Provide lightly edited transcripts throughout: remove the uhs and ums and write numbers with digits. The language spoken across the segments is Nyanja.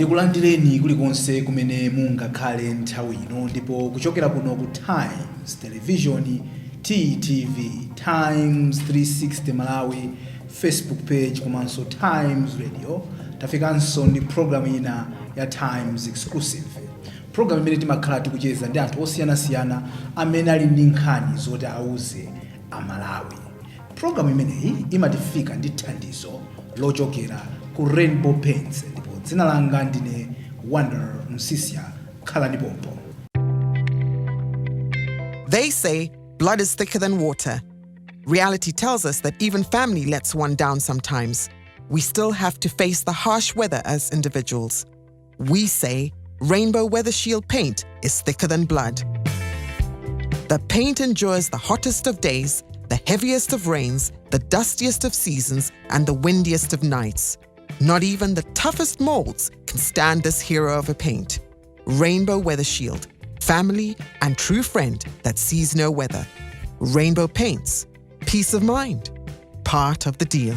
Ndikulandireni kulikonse kumene mungakhale nthawi ino, ndipo kuchokera kuno ku Times Television, TTV, Times 360 Malawi Facebook page komanso Times Radio, tafikanso ndi programu ina ya Times Exclusive, programu imene timakhala tikucheza ndi anthu osiyanasiyana amene ali ndi nkhani zoti auze Amalawi. Programu imeneyi imatifika ndi thandizo lochokera ku Rainbow Paints, ndipo dzina langa ndine Wonder Msisya. Khalani pompo. They say blood is thicker than water. Reality tells us that even family lets one down sometimes. We still have to face the harsh weather as individuals. We say Rainbow Weather Shield paint is thicker than blood. The paint endures the hottest of days, the heaviest of rains, the dustiest of seasons, and the windiest of nights. Not even the toughest molds can stand this hero of a paint. Rainbow Weather Shield, family and true friend that sees no weather. Rainbow Paints, peace of mind, part of the deal.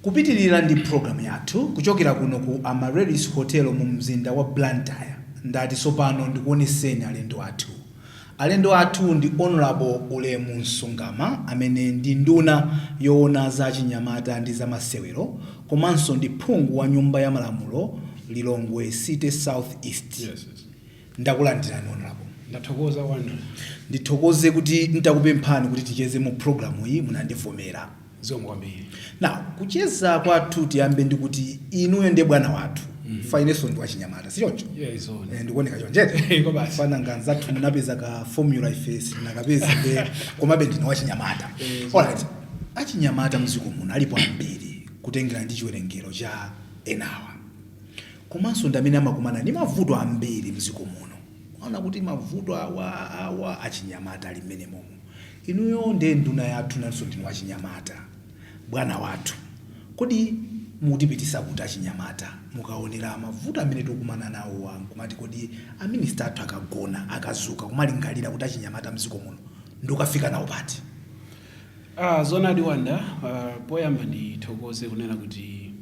Kupitirira ndi programu yathu kuchokera kuno ku Amaryllis Hotel mu mzinda wa Blantyre, ndati tsopano ndikuoneseni alendo athu. Alendo athu ndi Honorable Ulemu Msungama, amene ndi nduna yoona za chinyamata ndi za masewero, komanso ndi phungu wa Nyumba ya Malamulo, Lilongwe City South East. Yes. Ndakulandirani, Honorable. Ndathokoza, Wanda. Ndithokoze kuti ntakupemphani kuti ticheze mu programu iyi munandivomera. Zikomo kwambiri. Now, kucheza kwathu tiyambe ndi kuti inuyo ndiye bwana wathu. Fa inenso ndi wachinyamata, sichoncho? Yeah, izona. Ndikuoneka chonchete? Ko basi. Fana nganzathu munapeza ka formula, ife sitinakapeza, nde komabe ndine wachinyamata. Alright, achinyamata mdziko muno alipo ambiri kutengera ndi chiwerengero cha enawa, komanso ndi amene amakumana ndi mavuto ambiri mdziko muno. Ona kuti mavuto awa awa achinyamata ali mmene momo. Inuyo ndiye nduna yathu, nanso ndinu wachinyamata, bwana wathu. Kodi mukutipitisa kuti achinyamata mukaonera mavuto amene tikukumana nawo, nkumati kodi aminista athu akagona, akazuka, kumalingalira kuti achinyamata mdziko muno ndikukafika nawo pati? Ah, zonadi, Wanda. Poyamba ndithokoze kunena kuti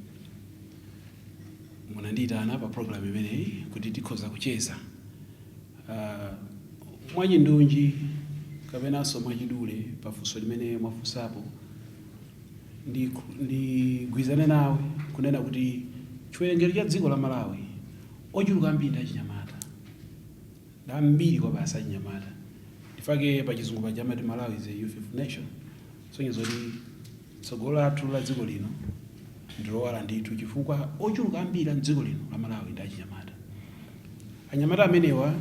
munandiyitana pa program imeneyi kuti tikhoza kucheza mwachindunji kapenanso mwachidule pafunso limene mwafunsapo. Ndigwizane nawe kunena kuti chiwerengero cha dziko la Malawi, ochuluka ambiri ndi achinyamata, ndi ambiri kwa basi achinyamata. Ndifake pachizungu paja amati Malawi is a youthful nation, sonyeza kuti tsogolo lathu la dziko lino ndilowala ndithu, chifukwa ochuluka ambiri a mdziko lino la Malawi ndi achinyamata. Anyamata amenewa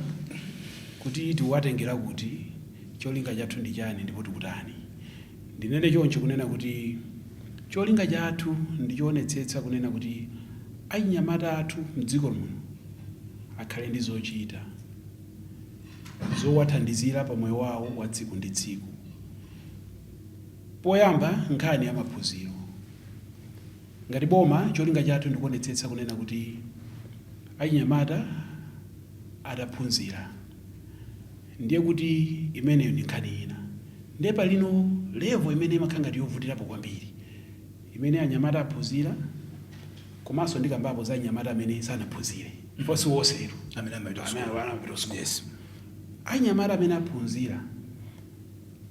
kuti tiwatengera kuti, cholinga chathu ndi chani ndipo tikutani? Ndinene choncho kunena kuti cholinga chathu ndichoonetsetsa kunena kuti achinyamata athu mdziko muno akhale ndi zochita zowathandizira pa moyo wawo wa tsiku ndi tsiku. Poyamba, nkhani ya maphunziro. Ngati boma, cholinga chathu ndikuonetsetsa kunena kuti achinyamata ataphunzira, ndiye kuti imeneyo ndi nkhani ina. Ndiye palino level imene imakhala ngati yovutirapo kwambiri, imene anyamata aphunzira, komanso ndikambapo za anyamata amene sanaphunzire, si wonsetu amene amapita ku amene school. Anapita ku school. Yes. Anyamata amene aphunzira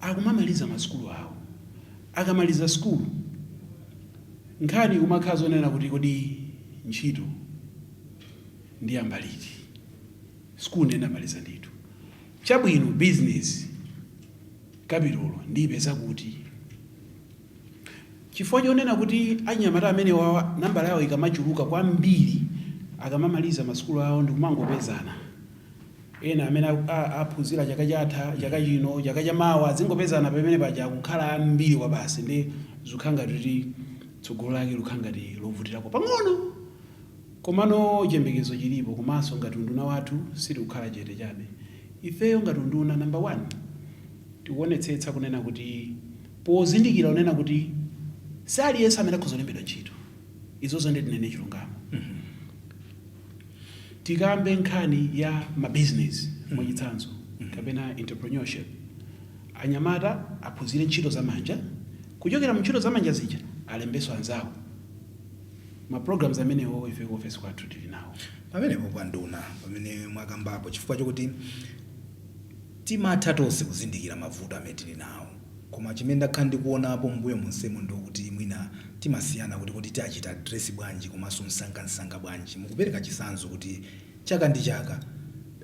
akumamaliza masukulu awo. Akamaliza sukulu, nkhani kumakhala zonena kuti kodi ntchito ndiyamba liti? Sukulu ndinamaliza ndithu, chabwino, business capital ndiyipeza kuti? Chifukwa chonena kuti anyamata amene wawa nambala yawo ikamachuluka kwambiri, akamamaliza masukulu awo ndikumangopezana ena amene aphunzira chaka chatha, chaka chino, chaka chamawa, azingopezana pamene paja, akukhala ambiri kwa basi, ndi zikukhala ngati kuti tsogolo lake likukhala ngati lovutirako pang'ono. Komano chiyembekezo chilipo. Komanso ngati unduna wathu sitikukhala chete chabe. Ifeyo ngati unduna, number one, tikuonetsetsa kunena kuti pozindikira kunena kuti si aliyense amene akhoza kulembedwa ntchito, izozo ndi tinene chilungamo, tikambe nkhani ya mabizinesi mwachitsanzo kapena entrepreneurship. Anyamata aphunzire ntchito zamanja, kuchokera mu ntchito zamanja zija alembenso anzawo. Ma programs amenewo ife ku ofesi kwathu tili nawo. Pamenepo pa nduna, pamene mwakambapo, chifukwa chokuti timatha tonse kuzindikira mavuto amene tili nawo, koma chimene ndakhala ndikuonapo mbuyo monsemo ndikuti mwina timasiyana kuti tiachita address bwanji komanso msangamsanga bwanji. Mukupereka chitsanzo kuti chaka ndi chaka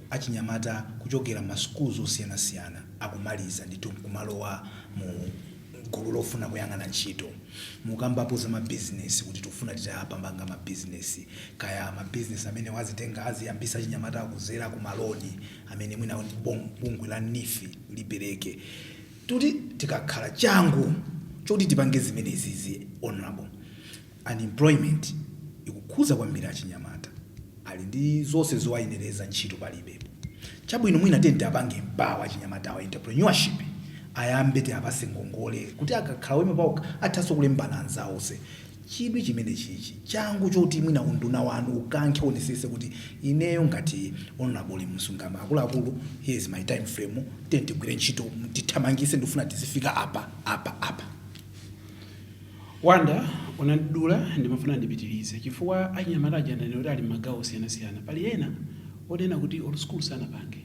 achinyamata kuchokera ma schools osiyanasiyana akumaliza ndithu kumalowa mu gulu lofuna kuyang'ana ntchito. Mukambapo za mabizinesi kuti tifuna titapanga mabizinesi, kaya mabizinesi amene wazitenga aziyambisa achinyamata akuzera ku maloni amene mwina bungwe la NEEF lipereke. Tuti tikakhala changu choti tipange zimenezizi, honorable, unemployment ikukhuza kwambiri achinyamata ali ndi zonse zowayenereza, ntchito palibepo. Chabwino, mwina tiyeni apange empower achinyamatawa, entrepreneurship ayambe, tiapase ngongole kuti akakhala wema paokha athanso kulembana anzawonse. Chidwi chimene chichi, changu choti mwina unduna wanu ukankhe, onesese kuti ineyo ngati Honorable Msungama, akuluakulu, here is my time frame, tiye tigwire ntchito, tithamangise, ndikufuna tizifika apa, apa, apa. Wanda, unandidula, ndimafuna ndipitirize chifukwa achinyamata aja ndanena kuti ali m'magawo osiyanasiyana. Pali ena onena kuti olo school sanapange,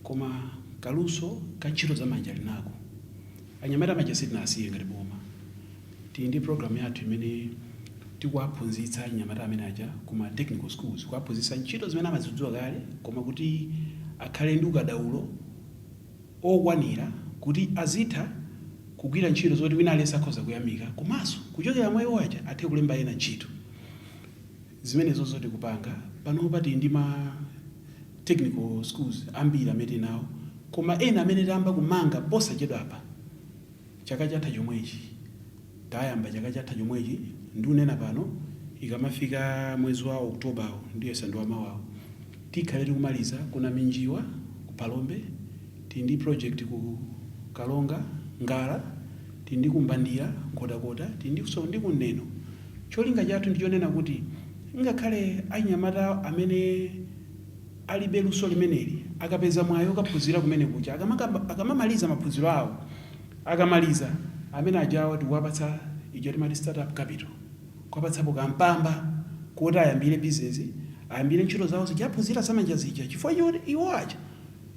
koma kaluso ka ntchito zamanja linako. Anyamata amaja sitinasiye ngati boma. Tili ndi program yathu imene tikuwaphunzitsa anyamata amene aja kuma technical schools, kuwaphunzitsa ntchito zimene amazidziwa kale, koma kuti akhale ndi ukadaulo okwanira kuti azitha kugwira ntchito zoti wina aliyense akhoza kuyamika, komanso kuchokera mwa iwo aja athe kulemba ena ntchito. Zimenezo zoti kupanga panopa, tili ndi ma technical schools ambiri amene tili nawo, koma ena amene tayamba kumanga posachedwapa, chaka chatha chomwechi tayamba, chaka chatha chomwechi. Ndikunena pano, ikamafika mwezi wa Oktobawo, ndiyesa ndi wamawawo, tikhale tikumaliza kuna Minjiwa ku Phalombe, tili ndi project ku Kalonga Ngala, tili ndi kumbandira Nkhotakota, tili ndiso ndi kuneno. Cholinga chathu ndichonena kuti ngakhale anyamata amene alibe luso limeneli akapeza mwayi okaphunzira kumene kuja, akamamaliza maphunziro awo, akamaliza amene ajawo, tikuwapatsa icho timati startup capital, kuwapatsapo kampamba kuti ayambire business, ayambire ntchito zawo zija aphunzira zamanja zija, chifukwa choti iwo aja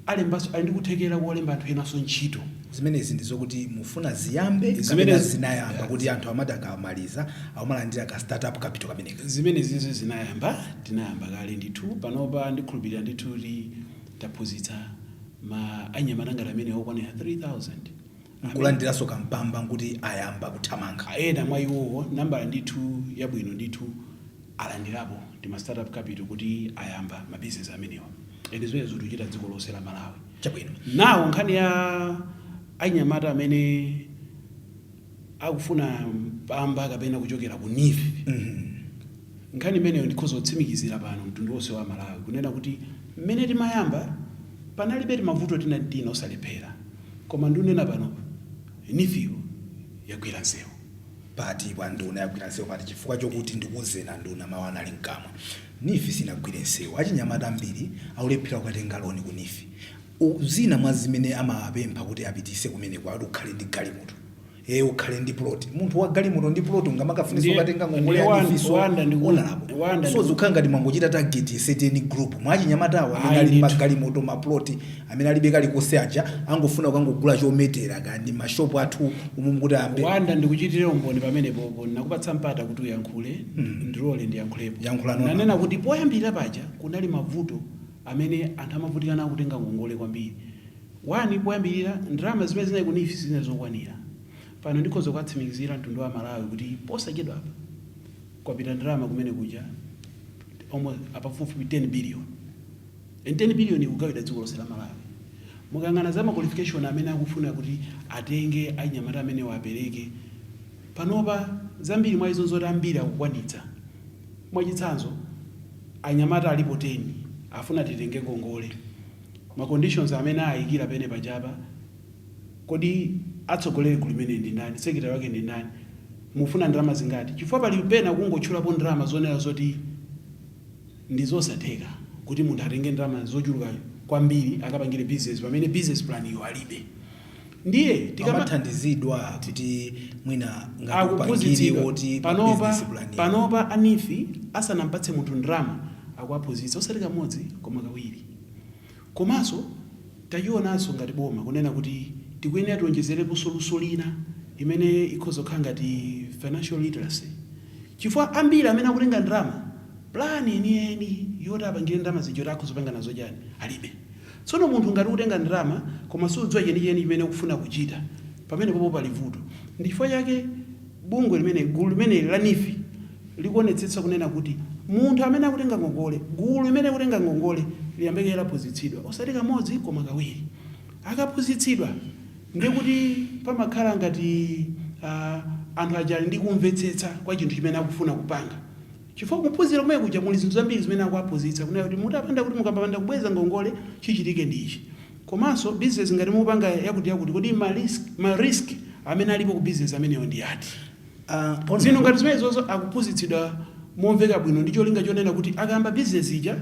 alembanso, ali ndi kuthekera kolemba anthu enanso ntchito. Zimenezi ndi zokuti mufuna ziyambe Zimene kapena zinayamba, kuti anthu amati akamaliza akumalandira ka startup capital kameneka? Zimene zizo zinayamba, tinayamba kale ndithu. Panopa ndikhulupirira ndithu kuti taphunzitsa ma anyamata ngati amene okwanira 3000. Nkulandiranso kampamba nkuti ayamba kuthamanga. Ena mwa iwowo, nambala ndithu yabwino ndithu, alandirapo ndi ma startup capital kuti ayamba mabizinesi amenewa, and zimene zikuchita dziko lonse la Malawi. Nawo nkhani ya anyamata amene akufuna mpamba kapena kuchokera ku NEEF, nkhani imeneyo ndikhoza kutsimikizira pano mtundu wonse wa Malawi kunena kuti mmene timayamba panalibe timavuto tina tina osalephera, koma ndikunena panopa NEEF yo yagwira nsewu. Pati pa, nduna, yagwira nsewu pati? Chifukwa chokuti ndikuwuzena nduna, mawu anali mkamwa, NEEF sinagwire nsewu. Achinyamata ambiri akulephera kukatenga loni ku NEEF. Zina mwa zimene amapempha kuti apitise kumeneko akuti ukhale ndi galimoto, ukhale ndi plot. Munthu wa galimoto ndi plot ungamakafunisa ukatenga ngongole ya NEEF so? Wanda Honorable, Wanda so zikukhala ngati mwangochita target certain group mwa achinyamatawo amene Ayi, ali ndi ndithu. magalimoto, maploti, amene alibe kalikonse aja angofuna kukangogula chometera kandi mashopu athu umu mukuti ayambe. Wanda, ndikuchitire umboni pamenepopo. Nakupatsa mpata kuti uyankhule, ndilole ndiyankhulepo. Yankhula nona. Nanena kuti poyambirira paja kunali mavuto amene anthu amavutika nawo kutenga ngongole kwambiri. One, poyambirira ndalama zimene zinali ku NEEF zinali zokwanira. Pano ndikhoza kukatsimikizira mtundu wa Malawi kuti posachedwapa kwapita ndalama kumene kuja almost apafupifupi 10 billion, and 10 billion ikugawidwa dziko lonse la Malawi. Mukayang'ana za ma qualification amene akufuna kuti atenge anyamata amene wapereke panopa, zambiri mwa izo zoti ambiri akukwanitsa. Mwachitsanzo, anyamata alipo 10 afuna titenge ngongole, ma conditions amene ayikira pene pachapa, kodi atsogoleri gulu limene ndi ndani, secretary wake ndi ndani, mufuna ndalama zingati? Chifukwa pali pena kungotchulapo ndalama zonena zoti ndi zosatheka kuti munthu atenge ndalama zochuluka kwambiri akapangire business pamene business plan iyo alibe. Ndiye tikama Amathandizidwa kuti mwina ngati upangiri Akuphunzitsidwa. woti pa Panopa, business plan. panopa a NEEF asanampatse munthu ndalama akuwaphunzitsa, osati kamodzi koma kawiri. Komanso tachionanso ngati boma kunena kuti tikuyenera tionjezereponso luso lina imene ikhoza kukhala ngati financial literacy, chifukwa ambiri amene akutenga ndalama, plan yeniyeni yoti apangire ndalama zija, yoti akhoza kupanga nazo chani, alibe. Tsono munthu ngati ukutenga ndalama koma sudziwa chenicheni chimene ukufuna kuchita, pamene popo pali vuto. Ndi chifukwa chake bungwe limene, gulu limene la NEEF likuonetsetsa kunena kuti munthu amene akutenga ngongole, gulu limene akutenga ngongole, liyambeke laphunzitsidwa, osati kamodzi koma kawiri. Akaphunzitsidwa, ndiye kuti pamakhala ngati anthu aja ali ndi kumvetsetsa kwa chinthu chimene akufuna kupanga, chifukwa kuphunzira kumene kuja muli zinthu zambiri zimene akuwaphunzitsa, kunena kuti mutapanda kuti mukapanda kubweza ngongole, chichitike ndi ichi, komanso business ngati mupanga yakuti yakuti, kodi ma risk amene alipo ku business ameneyo ndi ati? Zinthu ngati zimene zozo akuphunzitsidwa momveka bwino, ndi cholinga chonena kuti akayamba business ija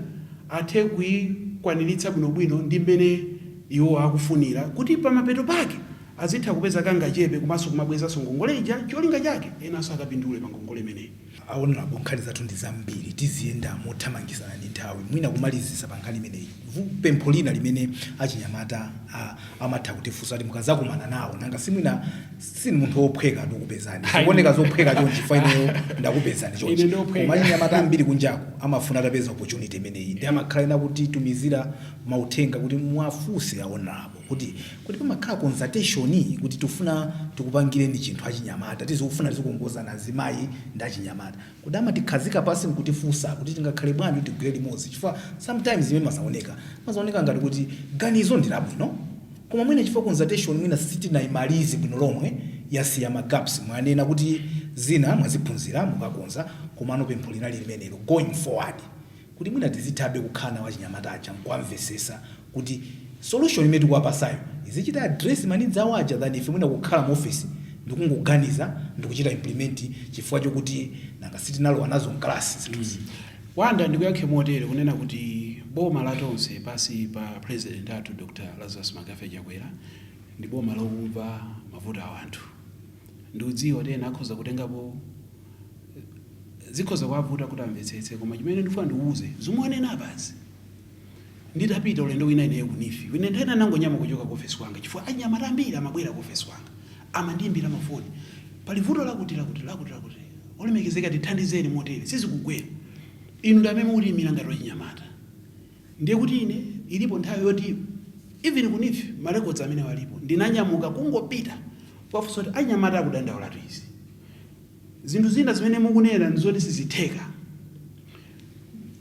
athe kuyikwaniritsa bwinobwino ndi mmene iwo akufunira, kuti pamapeto pake azitha kupeza kangachepe komanso kumabwezanso ngongole ija, cholinga chake enanso akapindule pa ngongole imeneyi. Aonapo nkhani zathu ndi zambiri, tiziyenda mothamangisana ndi nthawi. Mwina kumalizisa pa nkhani imeneyi, pempho lina limene achinyamata amatha kutifunsa kuti mukazakumana nawo, nanga simwina sini munthu wophweka ndikupezani, zikuoneka zophweka chonchi, ineyo ndakupezani chonchi. Ine ndophweka. Koma achinyamata ambiri kunjaku amafuna atapeza opportunity imeneyi, ndi amakhala ena kuti tumizira mauthenga kuti mwafunse aonapo kuti pamakhala consultation, kuti tifuna tikupangireni chinthu achinyamata, tizikufuna tizikongozana azimayi ndi achinyamata, kuti amatikhazika pasi nkutifunsa kuti tingakhale bwanji kuti tigwire limodzi, chifukwa sometimes imene mazaoneka ngati kuti ganizo ndi labwino, koma mwina chifukwa consultation mwina sitinayimalize bwino lomwe, yasiya ma gaps. Mwanena kuti zina mwaziphunzira, mukakonza, komano pempho linali limenelo going forward, kuti mwina tizithabe kukhala nawo achinyamata aja nkuwamvesesa kuti solution imene tikuwapasayo izichita address ma needs awo aja, than ife mwina kukhala mu office ndikungoganiza ndikuchita implement, chifukwa chokuti nanga sitinalowa nazo mkalasi zinthuzi. Wanda, ndikuyankhe motere, kunena kuti boma la Tonse pasi pa president athu Dr Lazarus McCarthy Chakwera ndi boma lokumva mavuto a anthu. Ndikudziwa kuti ena akhoza kutengapo, zikhoza kuwavuta kuti amvetsetse, koma chimene ndifuna ndikuuze, zomwe wanena apazi, nditapita ulendo wina ineyo ku NEEF, ine nthawi nangonyama kuchoka ku ofesi kwanga, chifukwa anyamata ambiri amabwera ku ofesi kwanga, amandiyimbira mafoni, pali vuto lakuti lakuti lakuti lakuti, olemekezeka tithandizeni motere, sizikugwera. Inu ndi amene mukutiyimira ngati wachinyamata. Ndiye kuti ine ilipo nthawi yoti even ku NEEF, ma records amene walipo, ndinanyamuka kungopita kuwafunsa kuti anyamata akudandaulatu izi, zinthu zina zimene mukunena ndizoti sizitheka.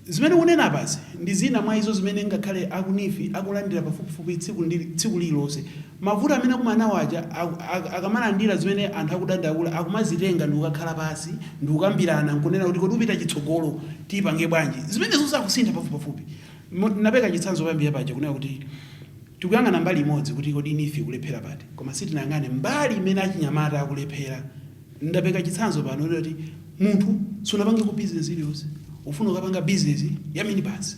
Zimene kunena apazi ndi zina mwa izo zimene ngakhale aku NEEF akulandira pafupifupi tsiku ndi tsiku lililonse. Mavuto amene akumana nawo aja, akamalandira zimene anthu akudandaula, akumazitenga ndi kukakhala pasi ndi kukambirana nkunena kuti kodi upita chitsogolo tipange bwanji? Zimenezo zakusintha pafupipafupi. Napeka chitsanzo pambira paja kunena kuti tikuyang'ana mbali imodzi kuti kodi NEEF ikulephera pati, koma sitinayang'ane mbali imene achinyamata akulephera. Ndapeka chitsanzo pano kuti munthu sunapange ku business iliyonse, ufuna ukapanga business ya minibus.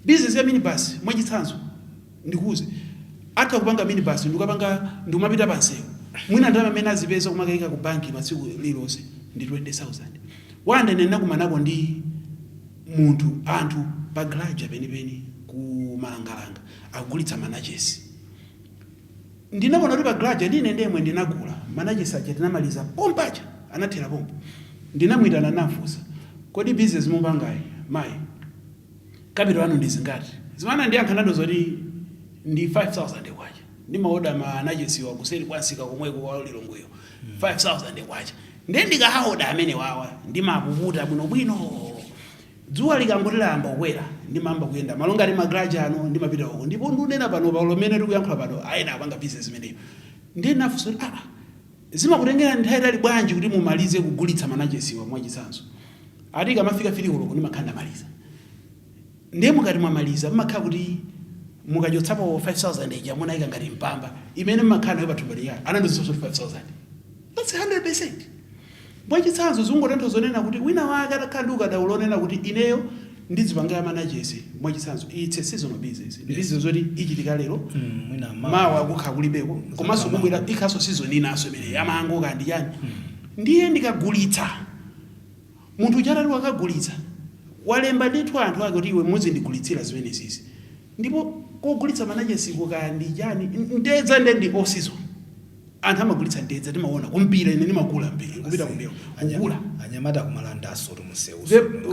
Business ya minibus, mwachitsanzo ndikuuze, atha kupanga minibus ndikukapanga ndikumapita pansewu, mwina ndalama amene azipeza kumakayika ku banki patsiku lililonse ndi 20,000. Wanda, ine ndakumanako ndi munthu, anthu pa garage penipeni ku Malangalanga akugulitsa manachesi. Ndinaona kuti pa garage ndine ndemwe ndinagula manachesi aja, tinamaliza pompaja, anathera pompo. Ndinamwitana, nafunsa, "Kodi business mupangayi mayi, capital yanu ndi zingati?" Zimene ndiyankha nado zoti ndi 5000 kwacha, ndimaoda manachesiwa kuseri kwa nsika komweko kwa Lilongweyo, 5000 kwacha. Ndiye ndikahaoda amene wawa, ndimapuputa bwinobwino, dzuwa likangoti layamba kukwera ndimamba kuyenda malo ngati magaraji ano, ndimapita uko. Ndipo ndikunena pano, paulo mmene tikuyankhula pano, ayena apanga business imeneyo. Ndiye nafunsa kuti, "Ah, zimakutengera nthawi itali bwanji kuti mumalize kugulitsa manachesiwa?" Mwachitsanzo ati ikamafika 3 koloko ndimakhala ndamaliza. Ndiye mukati mwamaliza, mmakhala kuti mukachotsapo 5000 ija munayika ngati mpamba imene mmakhala nayo pathumba liyani? Anandiuza kuti 5000, that's 100%. Mwachitsanzo, zingotanthauza zonena kuti wina wake atakhala ndi ukadaulo onena kuti ineyo Ndizipanga manachesi, mwachitsanzo, it's a seasonal business. Ndi business zoti ichitika lero, Mwina mawa kukha kulibeko, komanso kubwera ikhaso season inanso imene yamango kandi chani. Ndiye ndikagulitsa, munthu uchatati wakagulitsa, walemba ndithu anthu ake kuti iwe muzindigulitsira zimene zizi. Ndipo kogulitsa manachesiko kandi chani, mtedza, nde ndi off season, anthu amagulitsa mtedza. Timaona kumpira, ine ndimagula mpira, kupita kumpira kugula. Anyamata akumalandaso tumusewu.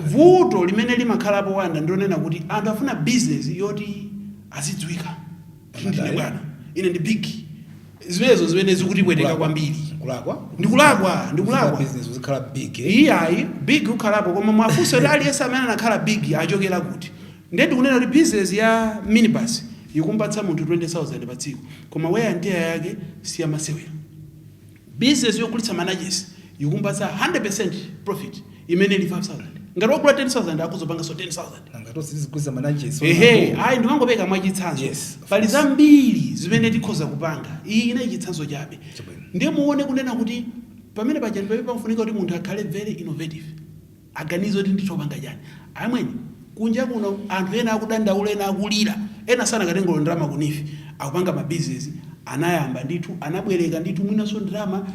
Vuto limene limakhalapo, Wanda, ndionena kuti anthu afuna business yoti azidziwika, ndine bwana, ine ndi big. Zimenezo zimene zikutipweteka kwambiri. Kulakwa? Ndikulakwa, ndikulakwa. Business uzikhala big, eh? Iyayi, big ukhalapo, koma mwafunsa kuti aliyense amene anakhala big achokera kuti? Ndiye ndikunena kuti business ya minibus ikumpatsa munthu 20,000 pa tsiku, koma wear and tear yake siyamasewera. Business yogulitsa manachesi ikumpatsa 100% profit imene ili 5000. Ngati wagula 10,000, akuzopanganso 10,000. Nanga tonse tizigulitsa manachesi? Ehe, ayi, ndimangopeka mwachitsanzo. Yes, of Pali course. zambiri zimene tikhoza kupanga, iyi inayi chitsanzo chabe. Chabwino. Ndiye muone kunena kuti pamene paja pamene pafunika kuti munthu akhale very innovative, aganize kuti ndithopanga chani. Amweni, kunja kuno anthu ena akudandaula, ena akulira, ena sanakatengolo ndalama ku NEEF, akupanga mabizinesi, anayamba ndithu, anabwereka ndithu, mwinanso ndalama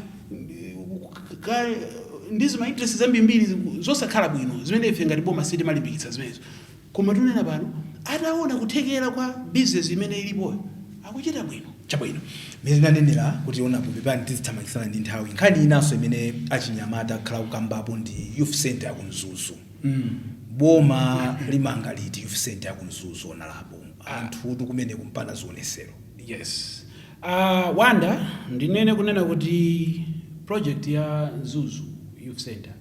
ndi zima interest zambirimbiri zosakhala bwino zimene ife ngati boma sitimalimbikitsa zimenezo. Koma tunena pano, ataona kuthekera kwa business imene ilipoyo, akuchita bwino. Chabwino, mmene tinanenera kuti onapo, pepani, tizithamangitsana ndi nthawi. Nkhani inanso imene achinyamata akhala kukambapo ndi youth center yaku Mzuzu. Boma limanga liti youth center yaku Mzuzu, onalapo anthu kumene kumpana zionesero? Yes, Wanda, ndinene kunena kuti project ya Mzuzu Youth Center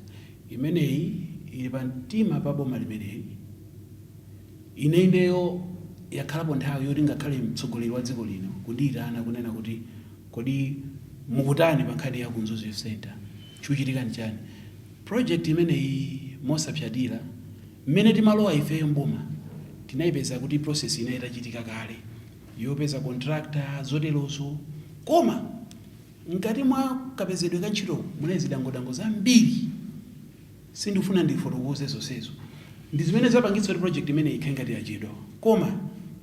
imeneyi ili pa mtima pa boma limeneyi. Ine ineyo yakhalapo nthawi yoti ngakhale mtsogoleri wa dziko lino kundiyitana kunena kuti, "Kodi mukutani pa nkhani ya ku Mzuzu Youth Center? Chikuchitika ndi chani?" Project imeneyi, mosapyatira, mmene timalowa ifeyo mboma tinayipeza kuti process ina itachitika kale yopeza contractor, zoterozo. Koma mkati mwa kapezedwe ka ntchito munali zidangodango zambiri, sindifuna ndifotokoze zonsezo, ndi zimene zapangitsa kuti project imene ikhale ngati yachedwa. Koma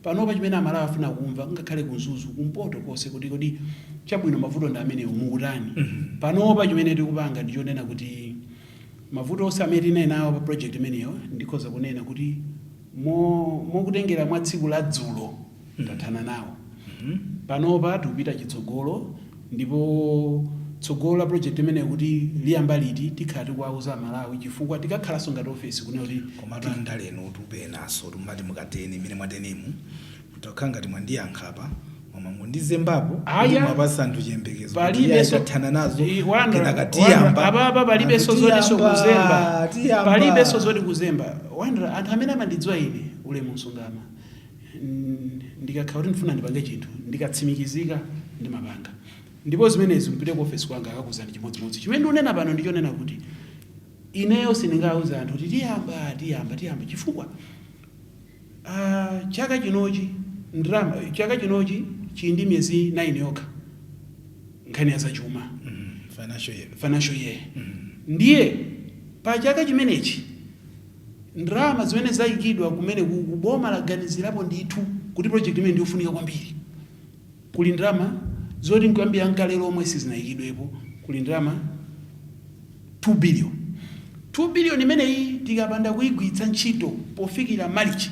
panopa chimene Amalawi afuna kumva, ngakhale ku Mzuzu, kumpoto konse, kuti kodi chabwino, mavuto ndi amenewo, mukutani panopa? Chimene tikupanga ndi chonena kuti mavuto onse amene tinali nawo pa project imeneyo, ndikhoza kunena kuti mokutengera mwa tsiku la dzulo, tathana nawo. Panopa tikupita chitsogolo, ndipo tsogolo la project imeneyo kuti liyamba liti, tikhala tikuwauza Amalawi, chifukwa tikakhalanso ngati ofesi kunena kuti Komatu andalenu tupenaso tumati mukateni imene mwatenemu, kutakhala ngati mwandiyankha apa, mwamangondizembapo kuti Aya. mwapasa anthu chiyembekezo kuti Palibenso iyayi, tathana nazo, Wanda, kenaka Wanda, tiyamba. apapa palibenso Anthu zotinso tiyamba, kuzemba. tiyamba. Palibenso zoti kuzemba, Wanda. Anthu amene amandidziwa ine, Ulemu Msungama, ndikakhala kuti ndifuna ndipange chinthu, ndikatsimikizika ndimapanga. Ndipo zimenezi mpite ku ofesi kwanga, akakuzani chimodzimodzi. Chimene ndikunena pano ndichonena kuti ineyo sindingawuze anthu kuti tiyamba, tiyamba, tiyamba, chifukwa chaka chinochi ndalama, chaka chinochi chili ndi miyezi 9 yokha, nkhani ya zachuma. Financial year. Financial year. Ndiye pa chaka chimenechi ndalama zimene zayikidwa kumene kuboma laganizirapo ndithu kuti project imene ndiyofunika kwambiri, kuli ndalama zoti nkuyambira nkale lomwe sizinayikidwepo. Kuli ndalama 2 billion. 2 billion imeneyi tikapanda kuyigwiritsa ntchito pofikira Marichi,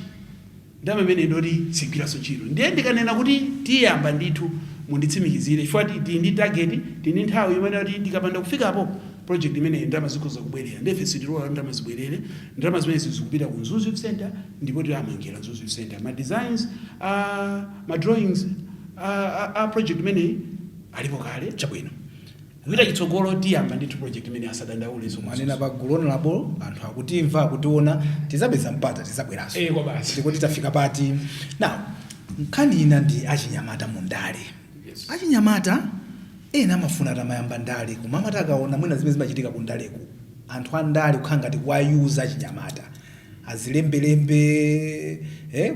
ndalama imene ndoti sigwiranso ntchito. Ndiye ndikanena kuti tiyamba ndithu, munditsimikizire, chifukwa tili ndi target, tili ndi nthawi imene kuti tikapanda kufikapo project imeneyi, ndalama zikhoza kubwerera. Ndiye ife sitilola ndalama zibwerere. Ndalama zimenezi zikupita ku Mzuzu Youth Center, ndipo tiamangira Mzuzu Youth Center. Ma designs, ma drawings a project imeneyi alipo kale. Chabwino. Kupita chitsogolo, tiyamba ndithu project imene, asadandaule zomwe. Mwanena pa gulu labo, anthu akutimva, akutiona, tizapeza mpata, tizabweranso. Eh, kwa basi. Ndikuti tafika pati now. Nkhani ina ndi achinyamata mu ndale. Achinyamata ena amafuna atamayamba ndale, koma amati akaona mwina zimene zimachitika ku ndaleku, anthu a ndale kukhala ngati kuwayuza achinyamata, azilembelembe,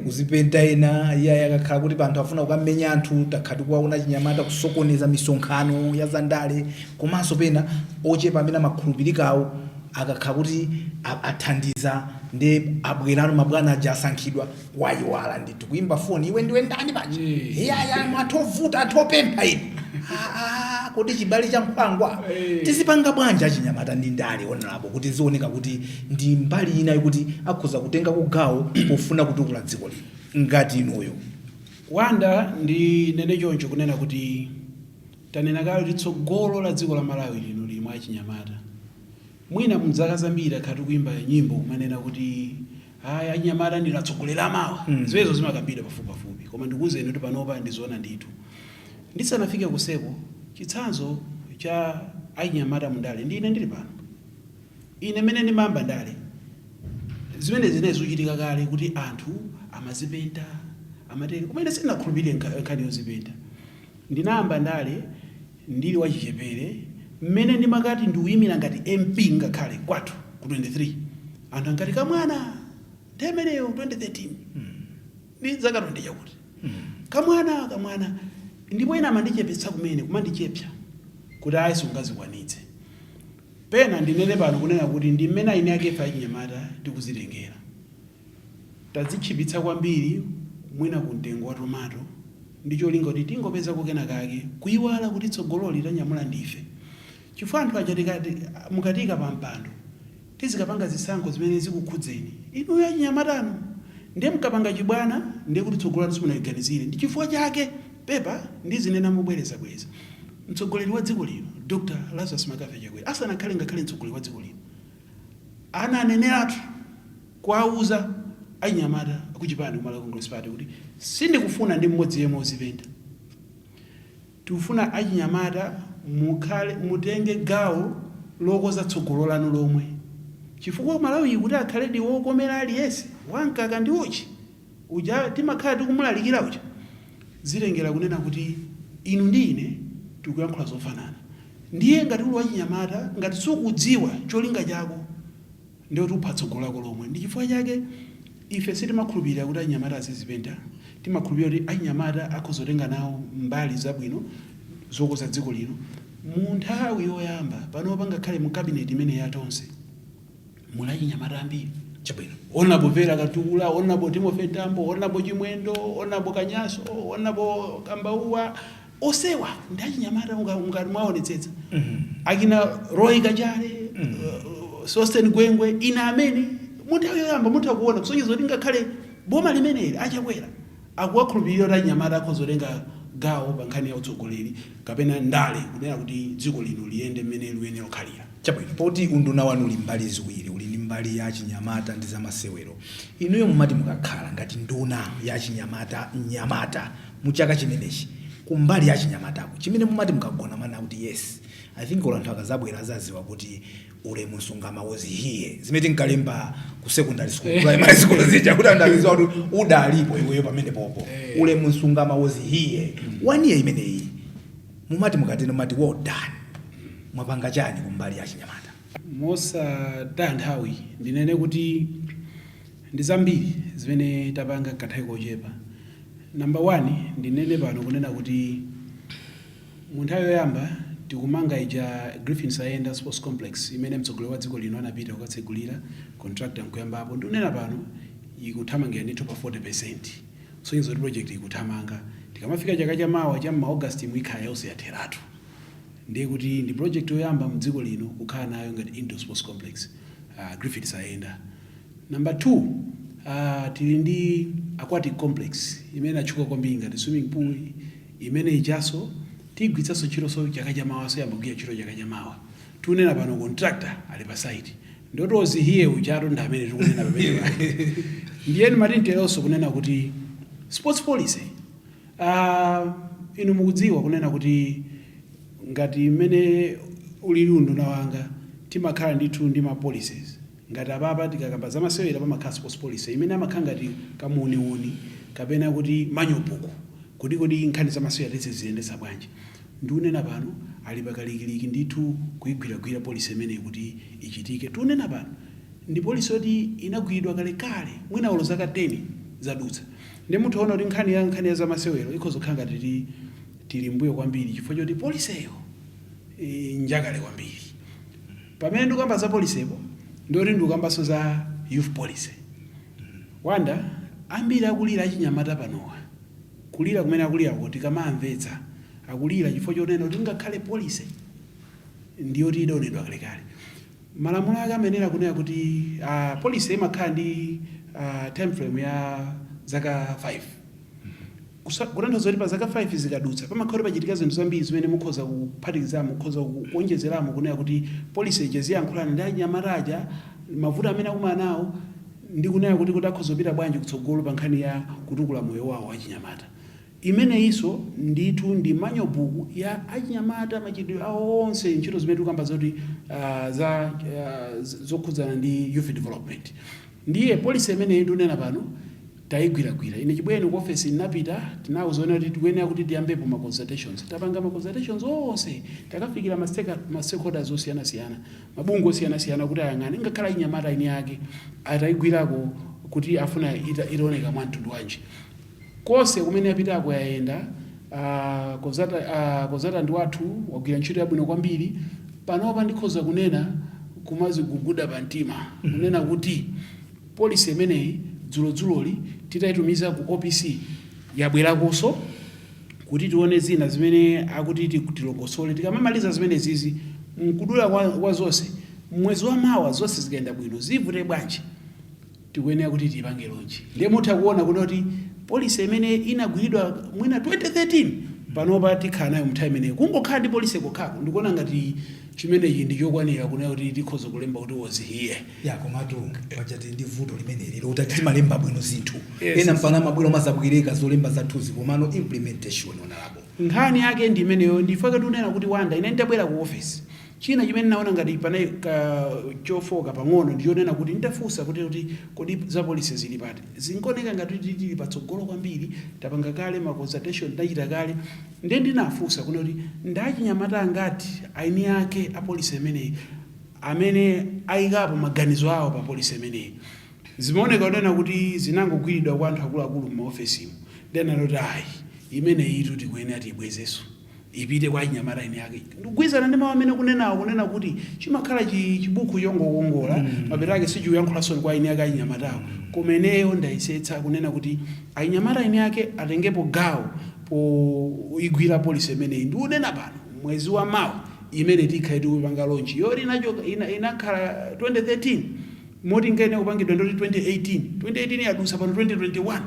kuzipenta ena, iye akakhala kuti panthu afuna kukamenya anthu. Takhala tikuwaona achinyamata kusokoneza misonkhano ya zandale, komanso pena ochepa amene amakhulupirikawo. Akakhala kuti athandiza ndi abwerano, mabwana aja asankhidwa, wayiwala ndithu. Kuimba foni, "Iwe ndiwe ndani paja?" "Iyaya, anthu ovuta, anthu opempha ine." Ah, ah, kodi chibale cha nkhwangwa tizipanga bwanji achinyamata ndi ndale, Honorable, kuti zioneka kuti ndi mbali ina yokuti akhoza kutenga kugawo pofuna kutukula dziko lino ngati inuyo? Wanda, ndinene choncho kunena kuti tanena kale kuti tsogolo la dziko la Malawi lino lili mwa achinyamata. Mwina mzaka zambiri akhala tikuimba nyimbo kumanena kuti aya, achinyamata ndinu atsogoleri amawa. Zimenezo zimakambidwa pafupipafupi, koma ndikuwuzeni kuti panopa ndizoona ndithu. Ndisanafike kuseko, chitsanzo cha achinyamata mundale ndine ndili pano. Ine mmene ndimayamba ndale, zimene zinayi zikuchitika kale kuti anthu amazipenta, amatere, koma ine sindinakhulupirire nkhani yozipenta. Ndinayamba ndale ndili wachichepere. Mmene ndimakati ndikuyimira ngati MP ngakhale kwathu ku 23, anthu ankati kamwana. Nthawi imeneyo 2013 ndi zaka 20 chakuti, kamwana, kamwana. Ndipo ena amandichepetsa kumene, kumandichepsa kuti ayi, sungazikwanitse. Pena ndinene pano kunena kuti ndi mmene aini akefe achinyamata tikuzitengera, tadzitchipitsa kwambiri mwina ku mtengo wa tomato ndi cholinga kuti tingopezako kena kake, kuyiwala kuti tsogololi tanyamula ndife, chifukwa anthu aja tikati mukatika pa mpando, tizikapanga zisankho zimene zikukhudzeni inuyo achinyamatanu, ndiye mkapanga chibwana, ndiye kuti tsogolo lanu simunaliganizire. Ndi chifukwa chake pepa ndizinena mobwerezabwereza, mtsogoleri wa dziko lino Dr Lazarus McCarthy Chakwera asanakhale ngakhale mtsogoleri wa dziko lino, ananeneratu kuwauza achinyamata akuchipani, ku Malawi Congress Party, kuti sindikufuna ndi mmodzi yemwe uzipenta. Tikufuna achinyamata mukhale, mutenge gawo lokoza tsogolo lanu lomwe, chifukwa Malawi kuti akhaledi wokomera aliyense, wamkaka ndi uchi uja timakhala tikumulalikira uja, zitengera kunena kuti inu ndi ine tikuyankhula zofanana. Ndiye ngati uli wachinyamata, ngati sukudziwa cholinga chako, ndiye kuti upha tsogolo lako lomwe. Ndi chifukwa chake ife sitimakhulupirira kuti achinyamata azizipenta. Timakhulupirira kuti achinyamata akhoza kutenga nawo mbali zabwino zokoza dziko lino. Mu nthawi yoyamba panopa, ngakhale mu cabinet imene yatonse, muli achinyamata ambiri. Honorable Vera Katukula, Honorable Timothy Tambo, Honorable Chimwendo, Honorable Kanyaso, Honorable Kambauwa, osewa ndi achinyamata. Ngati mwaonetsetsa, akina Roy Kachale, Sosten Gwengwe, ine amene mu nthawi yoyamba mutha kuona kusonyeza kuti ngakhale boma limeneli achakwera akuwakhulupirira kuti achinyamata akhoza kutenga gawo pa nkhani ya utsogoleri kapena ndale, kunena kuti dziko lino liyende mmene liyenera kukhalira. Chabwino. Poti unduna wanu uli mbali ziwiri, uli ndi mbali ya chinyamata ndi zamasewero, inuyo mumati mukakhala ngati nduna ya chinyamata, mnyamata, mu chaka chimenechi, kumbali ya chinyamatako, chimene mumati mukagona mana kuti yes, I think olo anthu akazabwera azaziwa kuti Ulemu Msungama was here, zimene tinkalemba ku secondary school, primary school zija, kuti anthu azidziwa kuti udalipo iweyo pamene popo? Ulemu Msungama was here. One year imeneyi, mumati mukatero, mumati well done, mwapanga chani kumbali ya chinyamata? Mosataya nthawi, ndinene kuti ndi zambiri zimene tapanga mkanthawi kochepa. Number one, ndinene pano kunena kuti mu nthawi yoyamba tikumanga ija Griffin Sayenda Sports Complex imene mtsogoleri wa dziko lino anapita kukatsegulira, contractor nkuyambapo. Ndikunena pano ikuthamangira ndithu pa 40, kusonyeza kuti project ikuthamanga. Tikamafika chaka chamawa cha mma August ikhala yonse yatheratu. Ndiye kuti ndi project yoyamba mdziko lino kukhala nayo ngati indoor sports complex, Griffin Sayenda. Number two, tili ndi aquatic complex imene inatchuka kwambiri ngati swimming pool imene ijaso tigwiritsanso ntchitonso chaka chamawaso, yamba kugwira ntchito chaka chamawa. Tikunena pano contractor ali pa site, ndotozi hiye ujatu ndi amene tikunena pamene. Ndiye ndimati nteronso kunena kuti sports policy, inu mukudziwa kunena kuti ngati mmene ulili unduna wanga, timakhala ndithu ndi ma policies. Ngati apapa tikakamba zamasewera, pamakhala sports policy imene amakhala ngati kamuuniuni kapena kuti manual book, kuti kodi nkhani zamasewera tiziziyendetsa bwanji. Ndikunena pano ali pakalikiliki ndithu kuyigwiragwira policy imeneyi kuti ichitike. Tikunena pano ndi policy yoti inagwiridwa kalekale, mwina olo zaka 10 zadutsa. Ndi muthaona kuti nkhani ya zamasewero ikhoza kukhala ngati tili mbuyo kwambiri chifukwa choti policyyo njakale kwambiri. Pamene ndikuyamba za policypo, ndoti ndikukambanso za youth policy. Wanda, ambiri akulira achinyamata panowa, kulira kumene akulirako, tikamamvetsa akulira chifukwa chonena kuti ngakhale policy ndiyoti idaonedwa kalekale, malamulo ake amenera kunena kuti policy imakhala ndi time frame ya zaka 5. Kutanthauza kuti pa zaka 5 zikadutsa, pamakhala kuti pachitika zinthu zambiri zimene mukhoza kuphatikizamo, mukhoza kuonjezeramo, kunena kuti policy ija ziyankhulana ndi anyamata aja, mavuto amene akumana nawo, ndi kunena kuti akhoza kupita bwanji kutsogolo pa nkhani ya kutukula moyo wawo wachinyamata. Imeneyinso ndithu ndi manual book ya achinyamata, machitidwe awo onse, ntchito zimene tikukamba zoti za zokhudzana ndi youth development. Ndiye policy imeneyi ndikunena pano tayigwiragwira. Ine chibwereni ku office ndinapita, tinawuzaona kuti tikuyenera kuti tiyambepo ma consultations. Tapanga ma consultations onse, takafikira ma stakeholders osiyanasiyana, mabungwe osiyanasiyana, kuti ayang'ane, ngakhale achinyamata eni ake atayigwirako kuti afuna itaoneka mwa mtundu wanji. Konse kumene apitako yayenda. Consultant wathu wagwira ntchito yabwino kwambiri. Panopa ndikhoza kunena kumaziguguda pa mtima kunena kuti policy imeneyi dzulodzuloli titayitumiza ku OPC, yabwerakonso kuti tione zina zimene akuti tilongosole. Tikamamaliza zimene zizi, mkudula kwa zonse, mwezi wa mawa zonse zikayenda bwino, zivute bwanji, tikuyenera kuti tipange launch. Ndiye mutha kuona kuti policy imene inagwiridwa mwina 2013, panopa tikhala nayo mnthawi imeneyo. Kungokhala ndi policy kokhako, ndikuona ngati chimenechi ndi chokwanira kunena kuti tikhoza kulemba kuti was here. Ya, komatu pachati ndi vuto limeneli loti timalemba bwino zinthu, ena mpana mabwero mazabwereka zolemba zathuzi, komano implementation, honorable. Nkhani yake ndi imeneyo. Ndifake tikunena kuti, Wanda, ine nditabwera ku office, china chimene naona ngati panali ka chofoka pang'ono ndichonena kuti nditafunsa kuti kodi za policy zili pati, zinkaoneka ngati kuti tili patsogolo kwambiri, tapanga kale ma consultation, tachita kale. Ndiye ndinafunsa kuna kuti ndachinyamata angati aini ake a policy imeneyi amene ayikapo maganizo awo pa policy imeneyi? Zimaoneka kunena kuti zinangogwiridwa kwa anthu akuluakulu m'maofesimu. Then anati, ayi, imeneyi itu tikuyenera tiyibwezenso, ipite kwa achinyamata eni ake. Ndikugwirizana ndi mawu amene kunenawo, kunena kuti chimakhala chibuku chongokongola, mapeto ake sichikuyankhulanso kwa eni ake achinyamatawo. Koma ineyo ndayesetsa kunena kuti achinyamata eni ake atengepo gawo poigwira policy imeneyi. Ndikunena pano, mwezi wa mawa imene tikhale tikupanga launch yoti inachoka inakhala 2013, moti ngaine kupangidwa ndoti 2018. 2018 yadusa, pano 2021,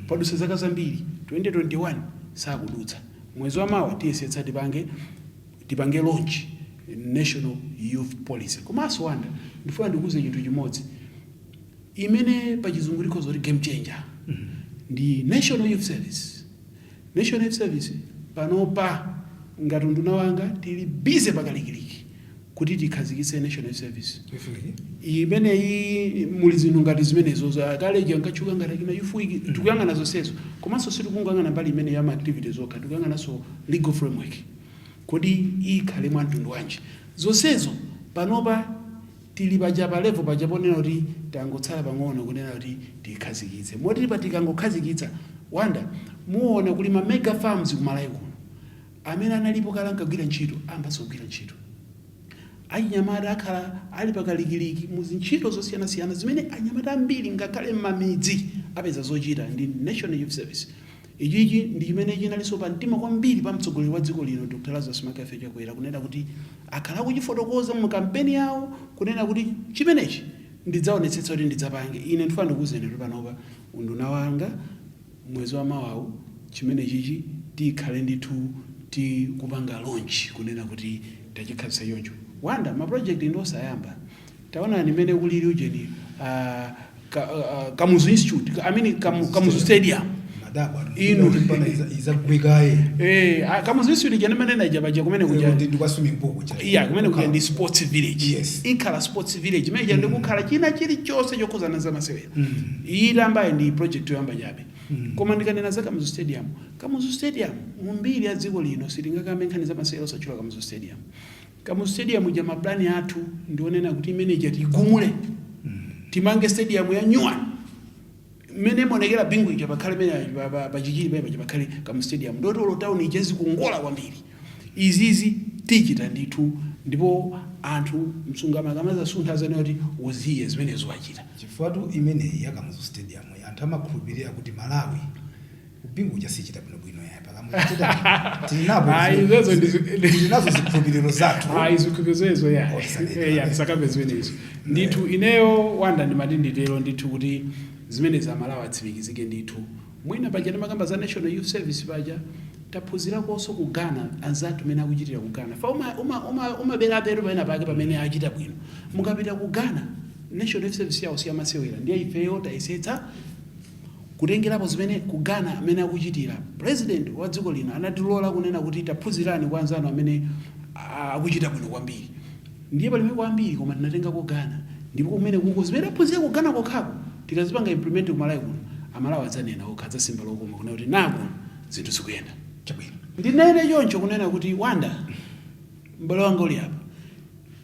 padusa zaka zambiri. 2021 sakudutsa, mwezi wa mawa tiyesetsa tipange launch national youth policy. Komanso, Wanda, ndifuna ndikuuze chinthu chimodzi imene pachizungu tikhoza kuti game changer, ndi National Youth Service. National Youth Service, panopa ngati nduna wanga tili busy pakalikiliki kuti tikhazikitse National Youth Service. Imeneyi muli zinthu ngati zimenezo kale jankatchuka ngati akina Youth Week. Tikuyang'ana zonsezo, komanso sitikungang'ana mbali imene ya ma activities okha, tikuyang'ananso legal framework, kodi ikhale mwa mtundu wanji. Zonsezo panopa tili paja pa level paja ponena kuti tangotsala pang'ono kunena kuti tikhazikitse, moti pa tikangokhazikitsa, Wanda, muona kuli ma mega farms kumalawi kuno amene analipo kale ankagwira ntchito, ambanso kugwira ntchito. Achinyamata akhala ali pakalikiliki mu zintchito zosiyanasiyana zimene anyamata ambiri ngakhale m'mamidzi apeza zochita ndi National Youth Service. Ichichi ndi chimene chinalinso pa mtima kwambiri pa mtsogoleri wa dziko lino, Dr Lazarus McCarthy Chakwera, kunena kuti akhala akuchifotokoza mu kampeni yawo kunena kuti chimenechi ndidzaonetsetsa kuti ndidzapange. Ine ndifuna ndikuwuzeni kuti panopa unduna wanga, mwezi wa mawawu, chimene chichi tikhale ndithu tikupanga launch, kunena kuti tachikhazikitsa choncho. Wanda, ma project ndi osayamba. Taonani imene kulili ujeni, Kamuzu Institute, I mean Kamuzu Stadium. Madabwa. Inu. Mpana izagwekaye. Kamuzu Institute ija ndimanena ija, paja kumene kuja ndi kwa swimming pool kuja. Iya, kumene kuja ndi sports village. Ikhala sports village imene ija, ndikukhala china chilichonse chokhuzana za masewera. Itambayi ndi project yoyamba chabe. Koma ndikanena za Kamuzu Stadium, Kamuzu Stadium mumbiri ya dziko lino sitingakambe nkhani za masewera osatchula Kamuzu Stadium. Kamuzu Stadium ija, maplani athu ndionena kuti imene ija tigumule, timange stadium ya new one. Mmene imaonekera Bingu ija, pakhale mene pachichiri pamene paja pakhale Kamuzu Stadium, ndoti olo town ija zikungola kwambiri. Izizi tichita ndithu. Ndipo anthu Msungama akamazasuntha azanena kuti uziye zimenezo wachita. Chifukwa imeneyi ya Kamuzu Stadium, anthu amakhulupirira kuti Malawi kubingu uja sichita bwinobwino yayi pa Kamuzu Stadium tili napo. Ayi, izezo Tili nazo zikhulupiriro zathu. Ayi, zikhulupiriro ya. Oh, tisanene. Ya, tisakambe zimenezo ndithu. Ineyo wanda ndimati nditero ndithu kuti zimenezi Amalawi atsimikizike ndithu. Mwina paja timakamba za National Youth Service paja, taphunzirakonso ku Ghana, anzathu mene akuchitira ku Ghana. Fa umaberaberu pamene pake pamene achita bwino. Mukapita ku Ghana, National Youth Service yawo siyamasewera. Ndiye ifeyo tayesetsa kutengerapo zimene ku Ghana amene akuchitira. President wa dziko lino anatilola kunena kuti taphunzirani kwa anzanu amene akuchita bwino kwambiri. Ndiye palime kwambiri, koma tinatenga ku Ghana, ndipo kumene kuko zimene taphunzira ku Ghana kokhako tikazipanga implement kumalawi kuno, Amalawi adzanena okha, adzasimba lokoma kunena kuti nakuno zinthu zikuyenda. Chabwino. Ndinene choncho kunena kuti wanda m'bale wanga uli apa,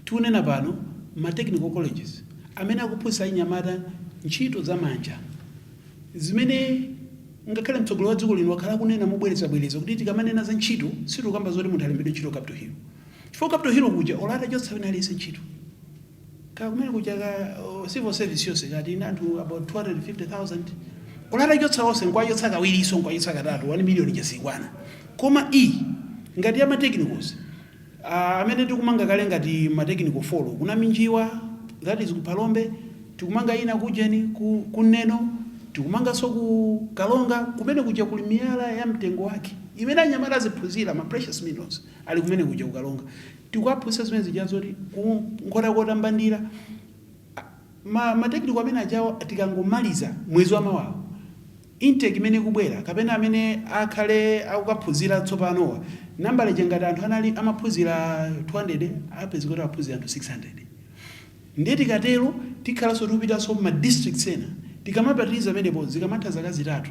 tikunena pano ma technical colleges amene akuphunzitsa anyamata ntchito zamanja, zimene ngakhale mtsogoleri wa dziko lino wakhala akunena mobwerezabwereza kuti tikamanena za ntchito sitikukamba zoti munthu alembedwe ntchito Capital Hill, chifukwa Capital Hill kuja olo atachotsa wina aliyense ntchito ka kumene kuja ka civil service yonse kati ina anthu about 250,000, olo atachotsa onse, nkwachotsa kawiriso, nkwachotsa katatu, 1 million chasikwana. Koma iyi ngati ya ma technicals amene tikumanga kale ngati ma technical 4 kuna Minjiwa, that is ku Phalombe, tikumanga ina kujeni ku Neno, tikumanganso ku Kalonga. Kumene kuja kuli miyala ya mtengo wake imene anyamata aziphunzira, ma precious minerals ali kumene kuja ku Kalonga. Tikuwaphunzitsa zimene zija zoti ku Nkhotakota, Mbandira, ma technical amene ajawo, tikangomaliza mwezi wa mawawo, intake imene ikubwera kapena amene akhale akukaphunzira tsopanowa, nambala ija ngati anthu anali amaphunzira 200, apezeka kuti aphunzira anthu 600. Ndiye tikatero tikhalanso tikupitanso ma districts ena, tikamapatiriza amenepo, zikamatha zaka 3,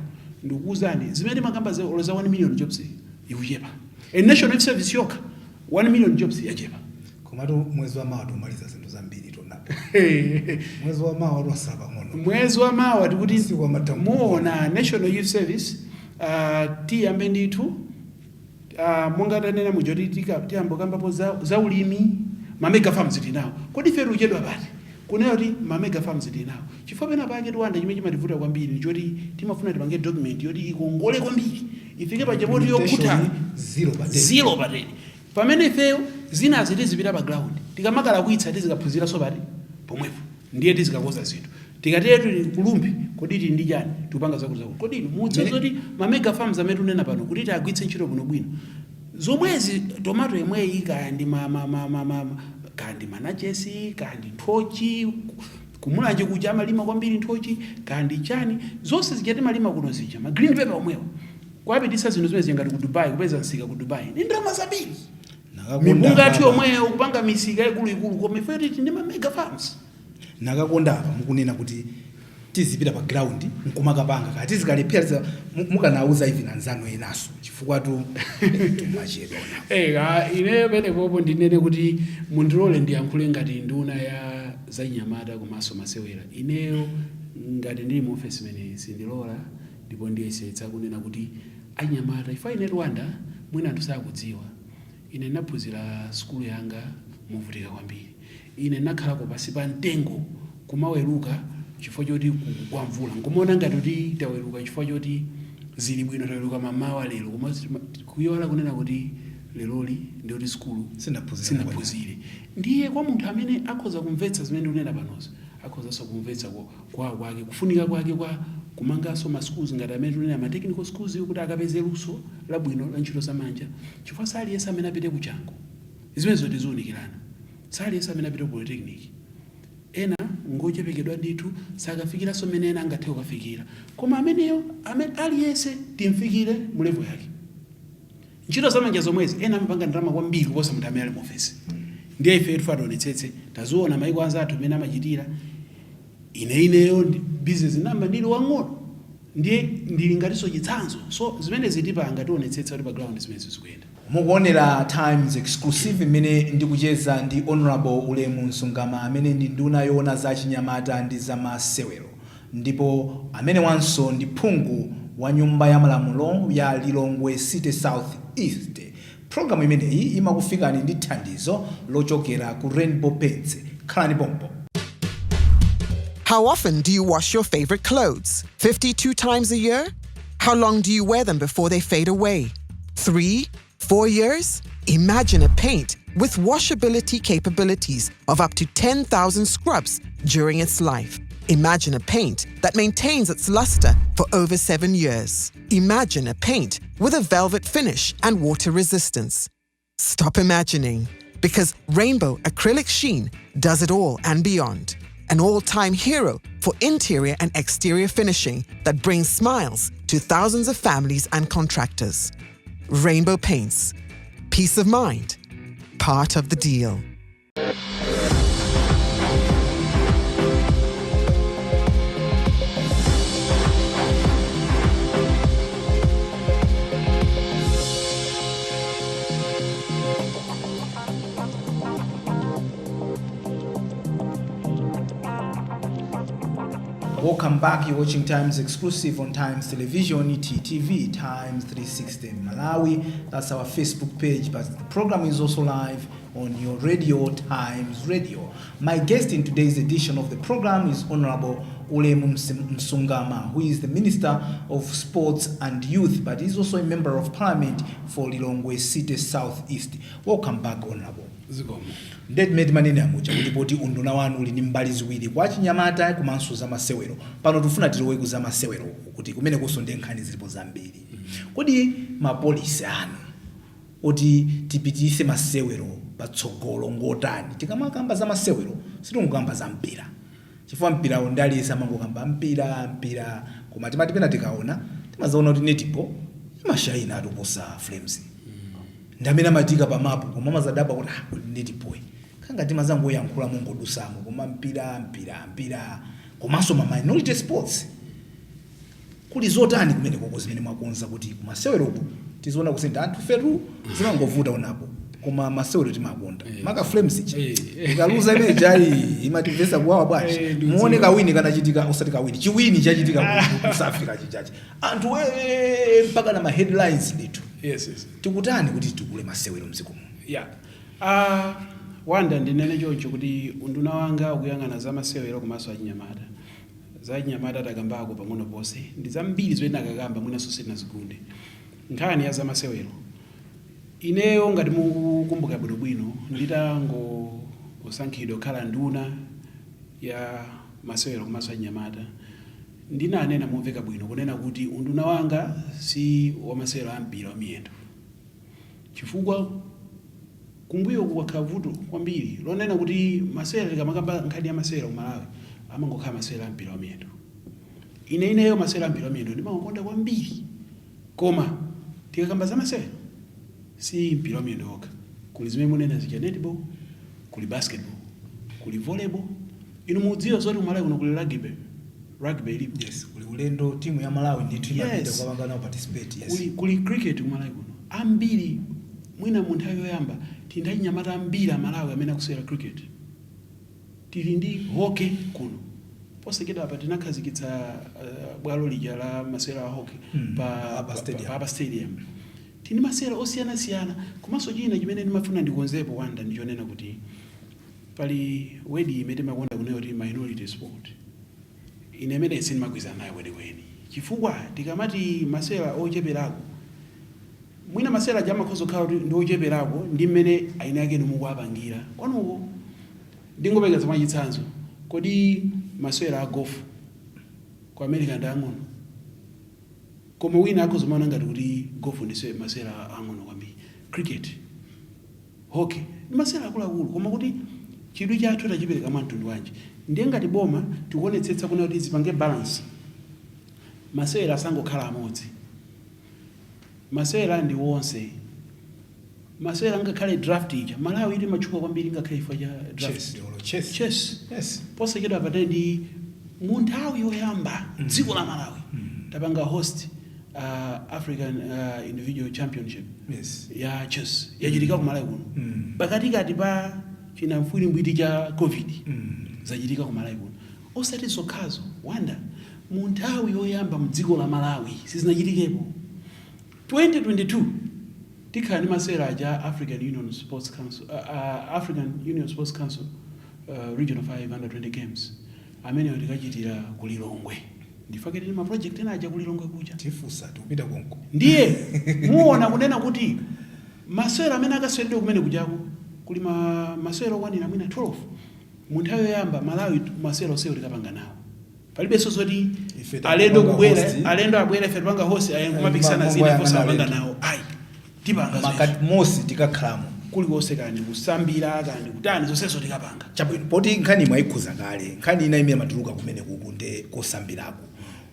ndikukuwuzani zimene timakamba za olo za 1 million jobs ikuchepa. A National Youth Service yokha, 1 million jobs yachepa. Komatu mwezi wa mawa tumaliza zinthu zambiri tonapo. Mwezi wa mawa twasala pang'ono. Mwezi wa mawa tikuti Usiku wa matambo. Muona National Youth Service, tiyambe ndithu, monga tanena muja kuti tiyambe kambapo za ulimi. Ma mega farms tili nawo. Kodi ife tikuchedwa pati kunena kuti ma mega farms tili nawo? Chifukwa pena pake tiwanda chimene chimativuta kwambiri ndichoti timafuna tipange document yoti ikongole kwambiri, ifike paja poti yokhuta 0 pa 10. 0 pa 10, pamene ifeyo zinazi tizipita pa ground, tikamakalakwitsa tizikaphunziranso pati pomwepo, ndiye tizikakoza zinthu. Tikatero tili kulumbi, kodi tili ndi chani? Tikupanga zakuti zakuti. Kodi inu mudziwa zoti ma mega farms amene tunena pano kuti tiagwiritse ntchito bwinobwino, zomwezi tomato yemweyi, kaya ndi kaya ndi manachesi, kaya ndi nthochi, kumulanje kuja amalima kwambiri nthochi, kaya ndi chani, zonse zija timalima kuno zija, ma green pepper omwewa, kuwapititsa zinthu zimene zija ngati ku Dubai, kupeza msika ku Dubai ndi ndalama zambiri. Nakakonda Mipunga yathu apa. yomweyo kupanga misika ikuluikulu, koma ife titi ndi ma mega farms. Nakakonda apa mukunena kuti tizipita pa ground nkumakapanga, kaya tizikalephera, mukanauza even anzanu enaso, chifukwa tu tumachedwa. Ine penepopo ndinene kuti mundilole ndiyankhule ngati nduna ya zachinyamata komanso masewera. Ineyo ngati ndili mu ofesi imeneyi sindilola, ndipo ndiyesetsa kunena kuti anyamata ife, ine Rwanda mwina anthu sakudziwa, ine ndinaphunzira sukulu yanga movutika kwambiri. Ine ndinakhalako pasi pa mtengo kumaweruka chifukwa choti kugwa mvula, nkumaona ngati kuti taweruka chifukwa choti zili bwino, taweruka mamawa lero, koma kuyiwala kunena kuti leroli ndiyoti sukulu Sinaphunzire. Sinaphunzire. Ndiye kwa munthu amene akhoza kumvetsa zimene ndikunena panozo, akhozanso kumvetsa kwawo kwake, kufunika kwake kwa kumanganso ma schools ngati amene tikunena, ma technical schools, kuti akapeze luso labwino la ntchito zamanja, chifukwa saliyense amene apite ku Chanco. Zimenezo tiziwunikirana. Saliyense amene apite ku polytechnic. Ena ngochepekedwa ndithu, sakafikiranso mmene ena angathe kukafikira. Koma ameneyo amene aliyense timfikire mu level yake. Ntchito zamanja zomwezi, ena amapanga ndalama kwambiri kuposa munthu amene ali mu ofesi. Ndiye ife tifa tionetsetse, taziona maiko anzathu amene amachitira. Ine ineyo business namba ndili wang'ono, ndiye ndili ngatinso chitsanzo. So zimene zitipanga, tionetsetsa kuti pa ground zimene zikuyenda. Mukuonera Times Exclusive imene ndikucheza ndi Honorable Ulemu Msungama, amene ndi nduna yoona za chinyamata ndi zamasewero, ndipo amene wanso ndi phungu wa nyumba ya malamulo ya Lilongwe City South East. Programu imeneyi imakufikani ndi thandizo lochokera ku Rainbow Paints. Khalani pompo. How often do you wash your favorite clothes? 52 times a year? How long do you wear them before they fade away? 3? 4 years? Imagine a paint with washability capabilities of up to 10,000 scrubs during its life. Imagine a paint that maintains its luster for over 7 years. Imagine a paint with a velvet finish and water resistance. Stop imagining, because Rainbow Acrylic Sheen does it all and beyond. An all time hero for interior and exterior finishing that brings smiles to thousands of families and contractors. Rainbow Paints. Peace of mind. Part of the deal. Welcome back. You're watching Times Exclusive on Times Television, TTV, Times 360 Malawi. That's our Facebook page, but the program is also live on your radio, Times Radio. My guest in today's edition of the program is Honorable Ulemu Msungama, who is the Minister of Sports and Youth, but he's also a Member of Parliament for Lilongwe City South East. Welcome back, Honorable. Zikomo. Ndeti manene amuja kuti poti unduna wanu uli ndi mbali ziwiri, kwa chinyamata komanso za masewero. Pano tifuna tilowe ku za masewero, kuti kumene kunso ndi nkhani zilipo zambiri. Kodi ma policy anu oti tipitise masewero patsogolo ngotani? Tikamakamba za masewero sitingokamba za mpira, chifukwa mpirawo ndalisa amangokamba mpira mpira, koma timati pena tikaona timazaona kuti netball imashayina atuposa Flames, ndi amene amatika pamapu, koma amazadabwa kuti, ah, kuti netball kanga timazangoyankhula mongodusamo, koma mpira mpira mpira, komanso ma minority sports kuli zotani kumene koko zimene mwakonza kuti kumaseweroku tiziona kusintha? Anthu fetu zimangovuta unapo, koma masewero timakonda, maka Flames ija ikaluza imene jayi imatimvesa kuwawa bwanji. Ndikudziwa. Muone kawini kanachitika, usati kawini, chiwini chachitika ku South Africa chichachi, anthu we mpaka na ma headlines ndithu. Yes. Tikutani kuti tikule masewero mdziko muno? Yeah. Wanda, ndinene choncho kuti unduna wanga ukuyang'ana za masewero komanso achinyamata. Za achinyamata takambako pang'ono ponse, ndi zambiri zimene akakamba, mwinanso sitinazigunde. Nkhani ya za masewero, ineyo ngati mukukumbuka bwinobwino, nditangosankhidwa kukhala nduna ya masewero komanso achinyamata, ndinanena momveka bwino kunena kuti unduna wanga si wa masewero a mpira wa miyendo, chifukwa kumbuyo kwakhala vuto kwambiri lonena kuti masewera, tikamakamba nkhani ya masewera ku Malawi, amangokhala masewera a mpira wa miyendo. Ine ineyo masewera a mpira wa miyendo ndimakonda kwambiri, koma tikakamba za masewera si mpira wa miyendo wokha. Kuli zimene munena zija, netball, kuli basketball, kuli volleyball. Inu mudziwa zoti ku Malawi kuno kuli rugby, rugby ilipo. Yes, kuli ulendo timu ya Malawi ndithu imapita kukapanga nawo participate, yes. Kuli cricket ku Malawi kuno ambiri. Mwina mu nthawi yoyamba tili ndi achinyamata ambiri Amalawi amene akusewera cricket. Tili ndi hockey kuno. Posachedwa apa tinakhazikitsa bwalo lija la masewera a hockey pa Upper Stadium. Pa Upper Stadium. Tili ndi masewera osiyanasiyana. Komanso china chimene ndimafuna ndikonzepo, Wanda, ndichonena kuti pali word imene timakonda kunena kuti minority sport. Ine imene sindimagwirizana nayo kwenikweni, chifukwa tikamati masewera ocheperako, mwina masewera aja amakhoza kukhala kuti ndi ocheperako ndi mmene aine ake mukuwapangira kwanuko. Ndingopekeza mwachitsanzo, kodi masewera a golf ku America ndi ang'ono? Koma wina akhoza kumaona ngati kuti golf ndi masewera ang'ono kwambiri. Cricket, hockey ndi masewera akuluakulu, koma kuti chidwi chathu tachipereka mwa mtundu wanji? Ndiye ngati boma tikuonetsetsa kuna kuti zipange balance, masewera asangokhala amodzi. Masewera ndi wonse masewera, ngakhale draft ija Malawi ili matchuka kwambiri, ngakhale chifukwa cha draft. Chess, olo chess. Chess. Yes. Posachedwa patali ndi mu nthawi yoyamba dziko la Malawi tapanga host African Individual Championship ya chess, yachitika ku Malawi kuno pakatikati pa chinamfwirimbwiti cha COVID. Zachitika ku Malawi kuno. Osati zokhazo, Wanda, mu nthawi yoyamba mdziko la Malawi sizinachitikepo, 2022. Tikhala ndi masewera aja African Union Sports Council Regional 5 Under 20 Games ameneyo tikachitira ku Lilongwe. Ndifake tili ma project ena aja ku Lilongwe kuja. Tifusa, tikupita konko. Ndiye muona kunena kuti masewera amene akaseweredwe kumene kujako kuli masewera okwanira mwina 12. Mu nthawi yoyamba Malawi masewera onsewo tikapanga nawo, palibenso zoti Ife alendo tapanga kubwera, host. Alendo abwera, ife tipanga host, ayi, kumapikisana mambo zina yang'ana ife osapanga alendo. nawo, ayi, tipanga zonse. Makati mosi tikakhalamo. Kulikonse, kandi kusambira, kandi kutani, zonsezo tikapanga. Chabwino, poti nkhani mwayikhuza kale, nkhani ina imene matuluka kumene kuku nde kosambirako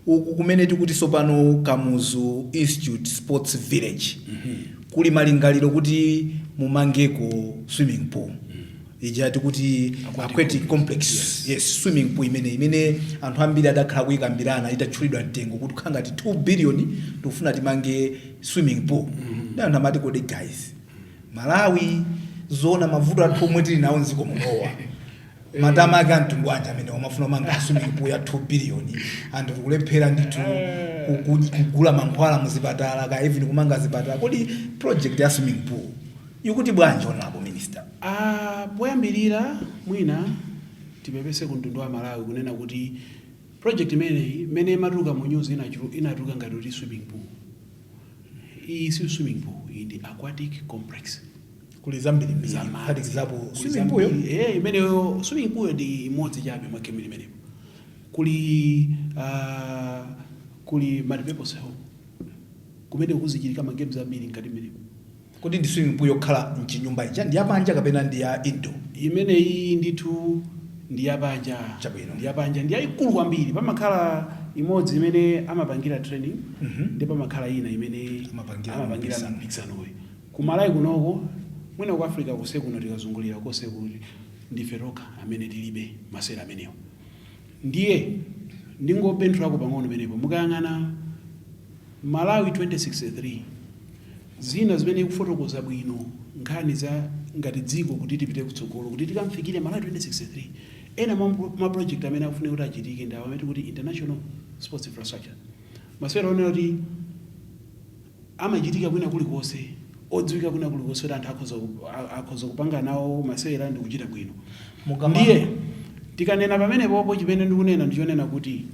uku kumene tikuti sopano Kamuzu Institute Sports Village, kuli malingaliro kuti mumangeko swimming pool ija tikuti aquatic complex. Yes, swimming pool imene anthu ambiri adakhala kuyikambirana itatchulidwa mtengo kuti kukhala ngati 2 billion, tikufuna timange swimming pool. Ndi anthu amati, "Kodi guys, Malawi zona mavuto athu omwe tili nawo mdziko munowa, matama ake amtundu wanji amene amafuna kumanga swimming pool ya 2 billion? Anthu tikulephera ndithu kugula mankhwala muzipatala ka even kumanga zipatala. Kodi project ya swimming pool ikuti bwanji, honorable minister?" Ah, poyambirira mwina tipepese ku mtundu wa Malawi kunena kuti project imeneyi imene imatuluka mu news inatuluka ngati kuti swimming pool. Iyi si swimming pool, iyi ndi aquatic complex. Kuli zambirimbiri. Zamadzi. Kuphatikizapo Kuli swimming pool yo. zambiri. Imeneyo swimming pool ndi imodzi chabe mwa game imenepo. Kuli multipurpose hall kumene kuzichitika ma games ambiri mkati mmenepo. Kodi ndi swimming pool yokhala mchinyumba ija, ndi yapanja kapena ndi ya indoor? Imeneyi ndithu ndi yapanja. Chabwino. Ndi yapanja, ndi yayikulu kwambiri. Pamakhala imodzi imene amapangira training ndi pamakhala ina imene amapangira amapangira mpikisano. Mpikisanoyi kumalawi kunoko, mwina ku Africa kose kuno, tikazungulira kose kuti ndife tokha amene tilibe masewera amenewo. Ndiye ndingobenthulako pang'ono penepo. Mukayang'ana Malawi 2063, zina zimene ikufotokoza bwino nkhani za ngati dziko kuti tipite kutsogolo, kuti tikamfikire Malawi 2063, ena mwa ma project amene akufunika kuti achitike ndi awo amene kuti international sports infrastructure, masewera onena kuti amachitika kwina kulikonse, odziwika kwina kulikonse, kuti anthu akhoza kupanga nawo masewera ndi kuchita bwino. Ndiye tikanena pamenepopo, chimene ndikunena ndichonena kuti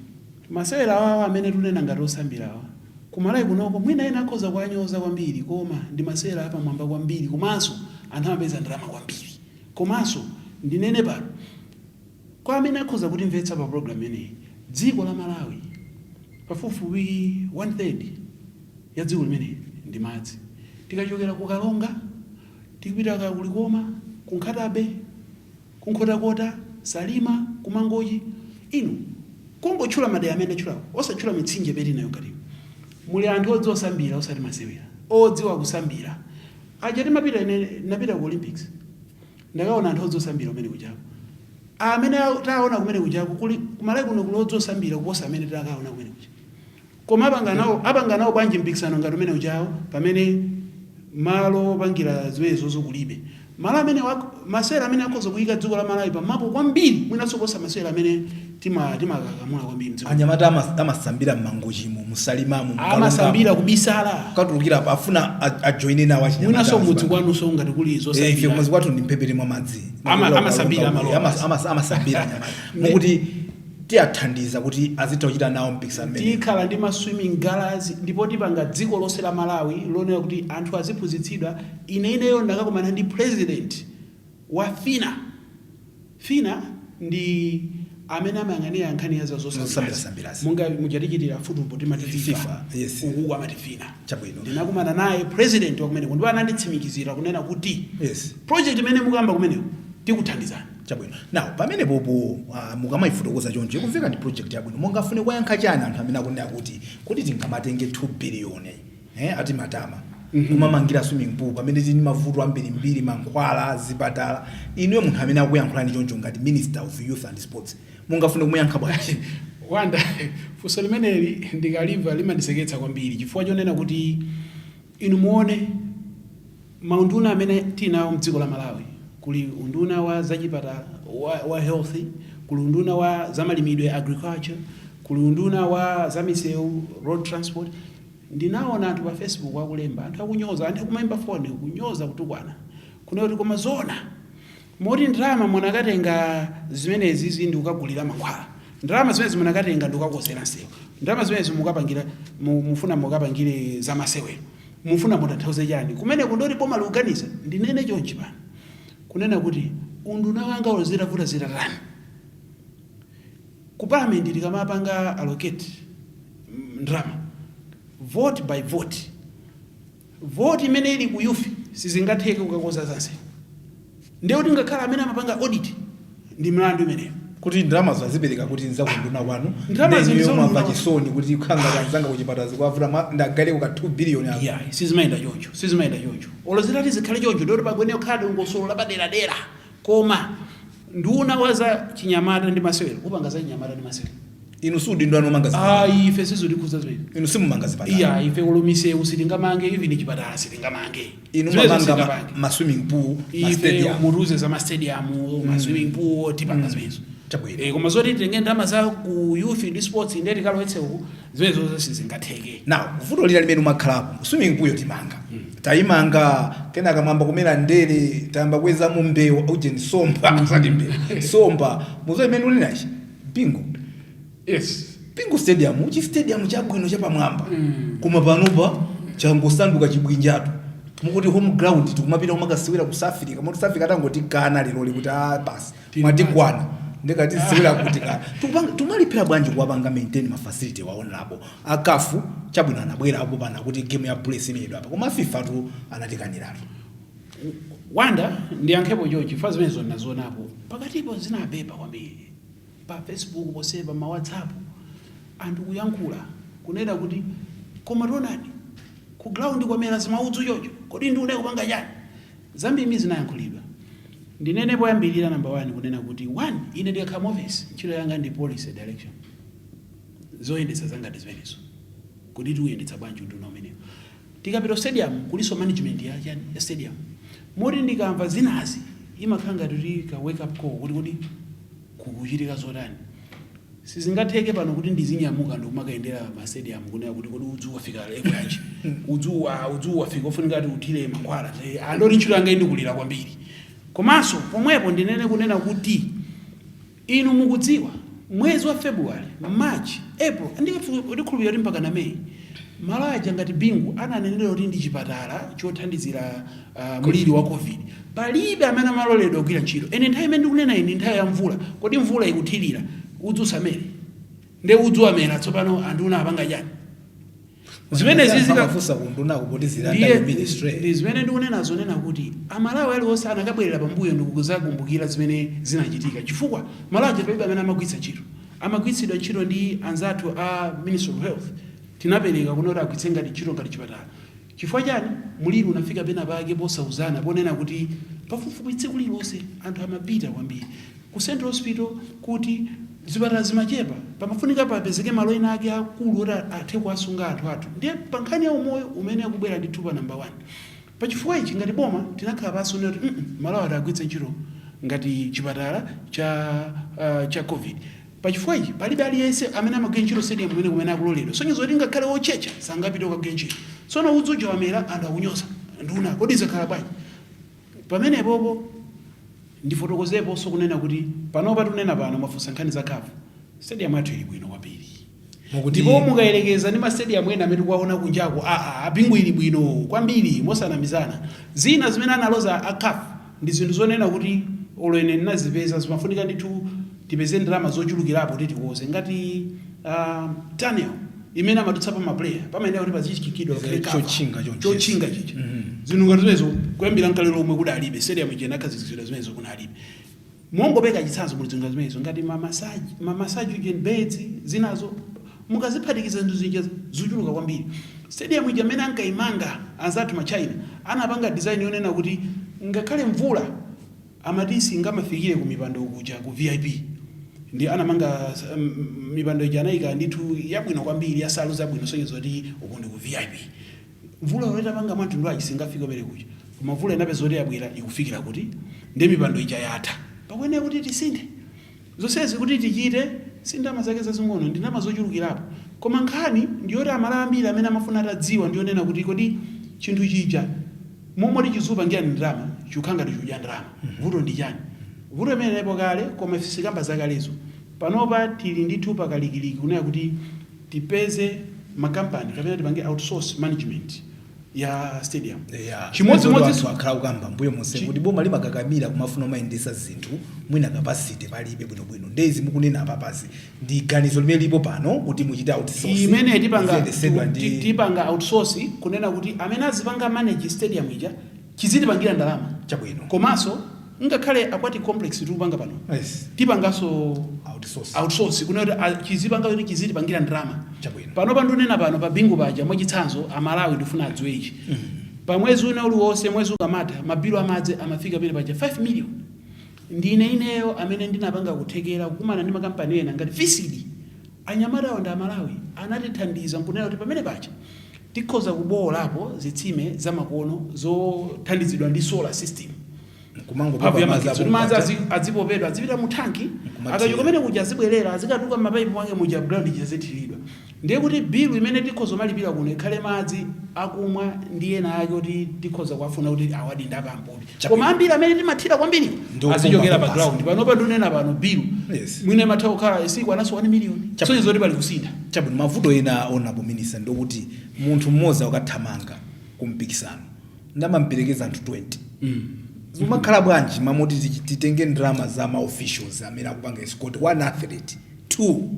masewera awawa amene tikunena ngati osambirawa kumalawi kunoko, mwina ena akhoza kuwanyoza kwambiri, koma ndi masewera apamwamba kwambiri, komanso anthu amapeza ndalama kwambiri. Komanso ndinene pano kwa amene akhoza kutimvetsa pa program imeneyi, dziko la Malawi pafupifupi one third ya dziko limeneli ndi madzi. Tikachokera ku Karonga, tikupita ka kulikoma, ku Nkhata Bay, kunkhotakota, Salima, kumangochi, inu kungotchula madera amene atchulawo, osatchula mitsinje imene nayo ngatiyo, muli anthu odziwa kusambira, osati masewera, odziwa kusambira aja. Timapita, ine napita ku Olympics, ndakaona anthu odziwa kusambira kumene kuchako. Amene taona kumene kuchako, kuli kumalawi kuno kuli odziwa kusambira kuposa amene takaona kumene kucha. Koma apanga nawo bwanji mpikisano ngati umene uchawo pamene malo opangira zimenezozo kulibe? Malo amene masewera amene akhoza kuyika dziko la Malawi pamapo kwambiri, mwinanso kuposa masewera amene timakakamula kwambiri mdziko. Anyamata amasambira mmangochimo, musalimamo. Amasambira kubisala. Katulukira afuna ajoine nawo achinyamata. Mwinanso mudzi kwanunso ngati kuli Ife zosambira. Kumudzi kwathu ndi mphepete mwa madzi. Amasambira amalowa. Amasambira anyamata, mukuti tiyathandiza kuti azitha kuchita nawo mpikisano mmene Tikhala ndi ma swimming galas, ndipo tipanga dziko lonse la Malawi lonena kuti anthu aziphunzitsidwa. Ine ineyo ndakakumana ndi president wa FINA. FINA ndi amene amayang'anira nkhani ya za Zosambirasambirazi. Monga mujatichitira football timati FIFA, FIFA, yes. Ukuku amati FINA. Chabwino. Ndinakumana naye president wa kumeneko, ndipo ananditsimikizira kunena kuti project imene mukuyamba kumeneko tikuthandizani. Chabwino. Now pamene popo mukamayifotokoza choncho, ikumveka ndi project yabwino. Mungafune kuyankha chani anthu amene akunena kuti kuti tingamatenge 2 billion, ati matama, kumamangira swimming pool pamene tili ndi mavuto ambirimbiri, mankhwala, zipatala? Inuyo munthu amene akuyankhulani choncho ngati minister of youth and sports, mungafune kumuyankha bwanji? Wanda, funso limeneli ndikalimva limandiseketsa kwambiri, chifukwa chonena kuti inu muone maunduna amene tinawo mdziko la Malawi. Kuli unduna wa zachipatala, wa health, kuli unduna wa zamalimidwe, agriculture, kuli unduna wa zamisewu, road transport. Ndinaona anthu pa Facebook akulemba, anthu akunyoza, anthu akumayimba foni kunyoza, kutukwana, kunena kuti koma zona moti ndalama munakatenga zimenezi ndi kukagulira mankhwala, ndalama zimenezi munakatenga ndi kukakonzera msewu, ndalama zimenezi mukapangira mufuna mukapangire zamasewero, mufuna mutanthauze chani kumene kundoti boma likuganiza? Ndinene chonchi pano kunena kuti unduna wanga zitavuta zitatani, ku parliament tikamapanga allocate ndalama vote by vote, vote imene ili ku youth sizingatheke kukakonza zansewu. Ndiye kuti ngakhale amene amapanga audit ndi mlandu imeneyo. Kuti ndalama zazipereka kuti nzakunduna kwanu. Ndalama Ndiye zindi mwamva zakunduna. chisoni kuti khanga kanzanga kuchipatala zikuwavuta, ndagaire ka 2 billion apo. Yeah, sizimayenda choncho, sizimayenda choncho. Olo zitati zikhale choncho, ndoti pagwene kukhala dongosolo lapaderadera. Koma nduna wa za chinyamata ndi masewero upanga za chinyamata ndi masewero. Inu sudindo anu omanga zipatala? Ayi, ife sizotikhuza zimene. Inu simumanga zipatala? Iya, ife olo misewu sitingamange, even chipatala sitingamange. Inu Zimenezo mamanga sitingapange. ma swimming pool, ma Ife stadium. mutuze za ma stadium, ma swimming pool, tipanga zimenezo. Chabwino. Koma zoti titenge ndalama za ku youth ndi sports ndiye tikalowetse uku, zimenezo sizingatheke. Now, vuto lina limene umakhalapo, swimming pool yotimanga, tayimanga, kenaka mwamba kumera ndere, tayamba kwezamo mbewu, uje somba, asati mbewu, somba. Muzo imene ulinachi Bingu. Yes. Bingu Stadium, chi stadium chabwino chapamwamba, koma panopa changosanduka chibwinjatu. Mukuti home ground tikumapita kumakasewera ku South Africa, moti South Africa atangoti kana lero likuti ah, basi, mwatikwana, ndikati tisewera kuti ka tumalipira bwanji kuwapanga maintain ma facility waonerapo a CAF? Chabwino, anabwera apo pana kuti game ya Bullets imenyedwa apa, koma FIFA tu anatikaniratu. Wanda, ndiyankhepo chonchi fa zimenezo ndinazionapo pakatipo, zinapepa kwambiri pa Facebook posepa, ma WhatsApp, anthu kuyankhula kunena kuti koma tionani ku ground kwamera zimaudzu choncho, kodi nduna kupanga chani? Zambiri zinayankhulidwa. Ndinene poyambirira, number one, kunena kuti one, ine ndikakhala mu office ntchito yanga ndi policy direction, zoyendetsa zanga ndi zimenezo, kuti tiuyendetsa bwanji unduna umenewo. Tikapita stadium kuliso management ya chani, ya stadium. Moti ndikamva zinazi imakhala ngati kuti ka wake up call kuti kodi kukuchitika zotani? Sizingatheke pano kuti ndizinyamuka ndikumakayendera ma stadium kunena kuti kodi udzu wafika level yanji, udzu wafika ofunika kuti uthire mankhwala. Andoti ntchito yanga indikulira kwambiri. Komanso pomwepo ndinene kunena kuti inu mukudziwa mwezi wa February, March, April, ndikhulupirira kuti mpaka na May, malo aja ngati Bingu ananenera kuti ndi chipatala chothandizira mliri wa COVID, palibe amene amaloledwa kugwira ntchito. Ene nthawi imene ndikunena iyi ndi nthawi ya mvula. Kodi mvula ikuthirira, udzu usamere? Nde udzu wamera tsopano, anduna apanga chani? Zimenezi Amafunsa kundunako poti zilanda Ndiye ministry. Ndi zimene ndikunena zonena kuti Amalawi aliwonse anakabwerera pambuyo ndikuzakumbukira zimene zinachitika, chifukwa malo aja palibe amene amagwiritsa ntchito, amagwiritsidwa ntchito ndi anzathu a Ministry of Health. Tinapereka kunoti agwiritse ngati ntchito ngati chipatala. Chifukwa chani? Muliri unafika pena pake posauzana, ponena kuti pafupifupi tsiku lililonse anthu amapita kwambiri ku Central Hospital, kuti zipatala zimachepa, pamafunika papezeke malo ena ake akulu oti athe kuwasunga anthu athu. Ndiye pa nkhani ya umoyo umene akubwera ndithu pa number one. Pachifukwa ichi ngati boma tinakhala pansi kuti malo awa agwiritse ntchito ngati chipatala cha COVID. Pachifukwa ichi palibe aliyense amene amagwira ntchito stadium kumene kumene akuloledwa, sonyezo kuti ngakhale wochecha sangapite kukagwira ntchito. Tsono udzu uja wamera, anthu akunyoza nduna, kodi zakhala bwanji pamenepopo? Ndifotokozeponso kunena kuti panopa tunena pano mafunsa nkhani za CAF, stadium yathu ili bwino kwambiri. Mukuti Ndipo mukayerekeza ndi ma stadium ena amene tikuwaona kunjako, aa, Bingu ili bwino kwambiri mosanamizana. Zina zimene analoza a CAF ndi zinthu zonena kuti olo ine ndinazipeza, zimafunika ndithu tipeze ndalama zochulukirapo kuti tikoze, ngati tunnel imene amadutsa pa ma player, pamayenera kuti pazichikidwa pakhale cover. Chotchinga chonchi. Chotchinga chicha, zinthu ngati zimenezo kuyambira nkale lomwe kudalibe. Stadium ija inakhazikitsidwa zimenezo kunalibe. Mongopeka chitsanzo, muli zinthu zimenezo ngati ma massage uje beds, zinazo mukaziphatikiza zinthu zija zochuluka kwambiri. Stadium ija amene ankayimanga anzathu ma China anapanga design yonena kuti ngakhale mvula amati singamafikire ku mipando kuja ku VIP. Ndi anamanga mipando ija anayika ndithu yabwino kwambiri, ya salu zabwino, sonyezo kuti uku ndi ku VIP. Mvula yoleta panga mwamtundu wachi singafike kumene kuja, koma mvula inapeza kuti yabwera ikufikira kuti ndi mipando ija yatha. Pakuyenera kuti tisinthe zonsezi kuti tichite, si ndalama zake zazing'ono, ndi ndalama zochulukirapo. Koma nkhani ndiyoti Amalawi ambiri amene amafuna atadziwa ndiyonena kuti kodi chinthu chija momwe tichizupangira ni ndalama, chikukhala ngati chikudya ndalama, vuto ndi chani? Vuto imene inalipo kale, koma ife sikamba zakalezo. Panopa tili ndithu pakalikiliki kunena kuti tipeze makampani kapena tipange outsource management ya stadium. Chimodzimodzi anthu akhala kukamba mbuyo monse kuti boma limakakamira kumafuna kumayendesa zinthu, mwina capacity palibe bwinobwino. Ndezi mukunena apapazi ndi ganizo limene lipo pano kuti muchite outsource imene tipanga iziyendesedwa ndi tipanga outsource, kunena kuti amene azipanga manage stadium ija chizitipangira ndalama. Komanso ngakhale aquatic complex tikupanga pano, tipanganso outsource. Outsource kunena kuti chizipanga kuti chizitipangira ndalama. Pano pandunena pano pa Bingu paja, mwachitsanzo, Amalawi ndifuna adziwe ichi: pa mwezi una uliwonse, mwezi ukamatha, mabilu amadzi amafika pene paja 5 million. Ndine ineyo amene ndinapanga kuthekera kukumana ndi makampani ena ngati Fisidi, anyamatawo ndi Amalawi, anatithandiza nkunena kuti pamene paja tikhoza kubowolapo zitsime zamakono zothandizidwa ndi solar system. Kumango mphamvu ya magetsi, kuti madzi adzipopedwa, adzipita mu tanki. Nkumathira. Akachoka kumene kuja azibwerera, azikatuka m'mapaipi mwake muja, ground chizithiridwa. Ndiye kuti bilu imene tikhoza malipira kuno ikhale madzi akumwa ndi ena ake kuti tikhoza kuwafuna kuti awadi ndi apampopi. Koma ambiri amene timathira kwambiri Ndi azichokera pa opomba. ground. Panopa ndunena pano bilu mwina imatha kukhala isiku anaso 1 million. So zoti pali kusintha. Chabwino. Mavuto ena, honorable minister, ndokuti munthu mmodzi akathamanga ku mpikisano ndamamperekeza anthu 20. Zimakhala bwanji mamoti titenge ndalama za ma officials amene akupanga escort one athlete, two,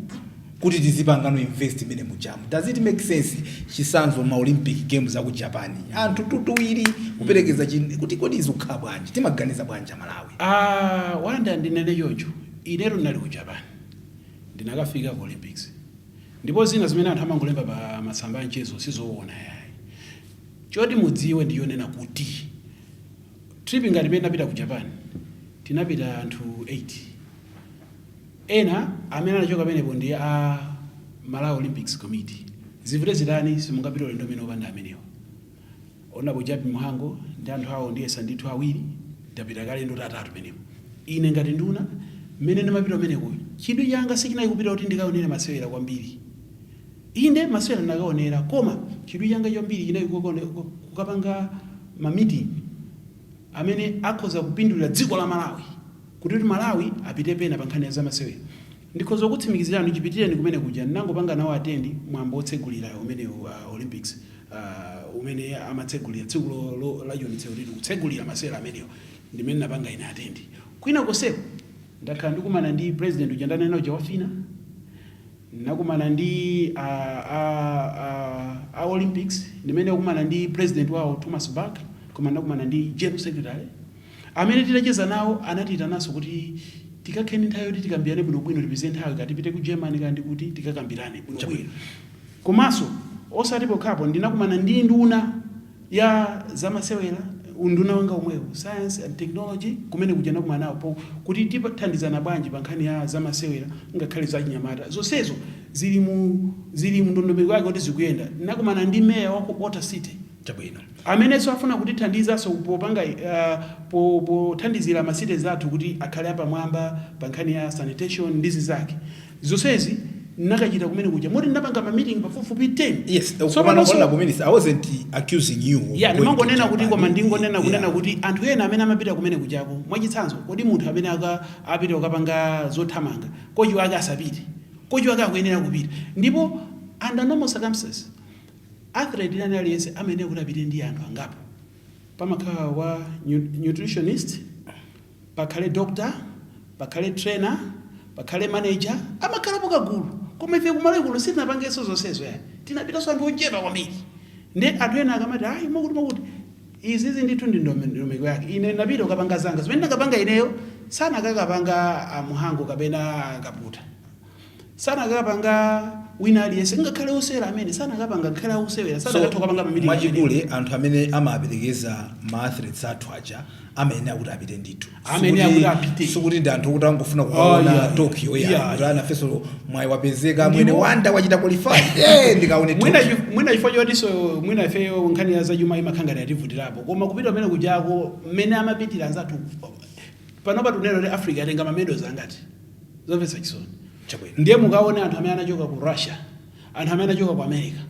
kuti tizipangano invest imene mujamu? Does it make sense? Chisanzo, ma Olympic Games aku Japan, anthu tutuwiri kuperekeza kuti kodi izikukhala bwanji? Timaganiza bwanji Amalawi? Ah, wanda ndinene choncho, inetu ndinali ku Japan, ndinakafika ku Olympics, ndipo zina zimene anthu amangolemba pa masamba a mchezo sizoona yayi. Choti mudziwe ndiyonena kuti trip ngati imene ndinapita ku Japan, tinapita anthu 8. Ena amene anachoka pamenepo ndi a Malawi Olympics Committee. Zivute zitani, simungapite ulendo umene opanda amenewa. Honorable Jappie Mhango ndi anthu awo, ndiyesa ndithu awiri, tapita kale ndo tatatu penepo. Ine ngati nduna, mmene ndimapita umeneko, chidwi changa sichinali kupita kuti ndikaonere masewera kwambiri. Inde, masewera ndinakaonera, koma chidwi changa chambiri chinali kukapanga ma meeting amene akhoza kupindulira dziko la Malawi, kuti Malawi apite pena pa nkhani ya zamasewera. Ndikhoza kutsimikizirani, chipitireni kumene kuja, ndinangopanga nawo attend mwambo wotsegulira umenewu Olympics, umene amatsegulira tsiku la chionetsero kuti tikutsegulira masewera amenewo, ndimene napanga ine attend. Kwina konseko ndakhala ndikumana ndi president uja ndanena uja wa FINA, nakumana ndi a Olympics, ndimene kumana ndi president wawo Thomas Bach, koma ndakumana ndi general secretary amene titacheza nawo anatiyitananso kuti tikakheni nthawi yoti tikambirane bwinobwino, tipeze nthawi kati tipite ku Germany kandi kuti tikakambirane bwinobwino. Komanso osati pokhapo, ndinakumana ndi nduna ya zamasewera, unduna wanga omwewo, science and technology, kumene kuja nakumana nawo po kuti tipathandizana bwanji pa nkhani ya zamasewera, ngakhale zachinyamata. Zonsezo zili mu ndondomeko yake kuti zikuyenda. Nakumana ndi meya wa ku Ota City amenenso afuna kutithandizanso popanga pothandizira ma cities athu kuti akhale apamwamba pa nkhani ya sanitation ndi zizake zonsezi. Nakachita kumene kuja moti ndinapanga ma meeting pafupifupi 10. So pano honorable minister, I wasn't accusing you of going ndimangonena kuti, koma ndingonena kunena kuti anthu ena amene amapita kumene kujako, mwachitsanzo, kodi munthu amene apita kukapanga zothamanga, kochi wake asapite? Kochi wake akuyenera kupita. Ndipo under normal circumstances, athlete ina aliyense amayenera kuti apite ndi anthu angapo. Pamakhala wa nutritionist, pakhale doctor, pakhale trainer, pakhale manager, amakhalapo kagulu. Koma ife kumalawi kuno sitinapangenso zonsezo yani, tinapitanso anthu ochepa kwambiri. Ndi anthu ena akamati ayi, mokuti mokuti, izizi ndithu ndi ndondomeko yake. Ine ndinapita kukapanga zanga zimene ndakapanga ineyo, sanakakapanga aMhango kapena Kaputa, sanakakapanga wina aliyense, ngakhale osewera amene sanakapanga, ngakhale ausewera sanakatha kukapanga ma meeting. Mwachidule, anthu amene amaperekeza ma athletes athu aja amayenera kuti apite ndithu. Amayenera kuti apite. Sikuti ndi anthu kuti angofuna kukaona Tokyo ya kuti anafenso mwayi wapezeka, mwene wanda wachita qualify, ndikaone Mwina Tokyo. Mwina chifukwa chotinso mwina ifeyo nkhani ya zachuma imakhala ngati yativutirapo, koma kupita kumene kujako mmene amapitira anzathu, panopa tunena kuti Africa yatenga ma medals angati? Zomvetsa chisoni. Ndiye mukaone anthu amene anachoka ku Russia, Anthu amene achoka ku America,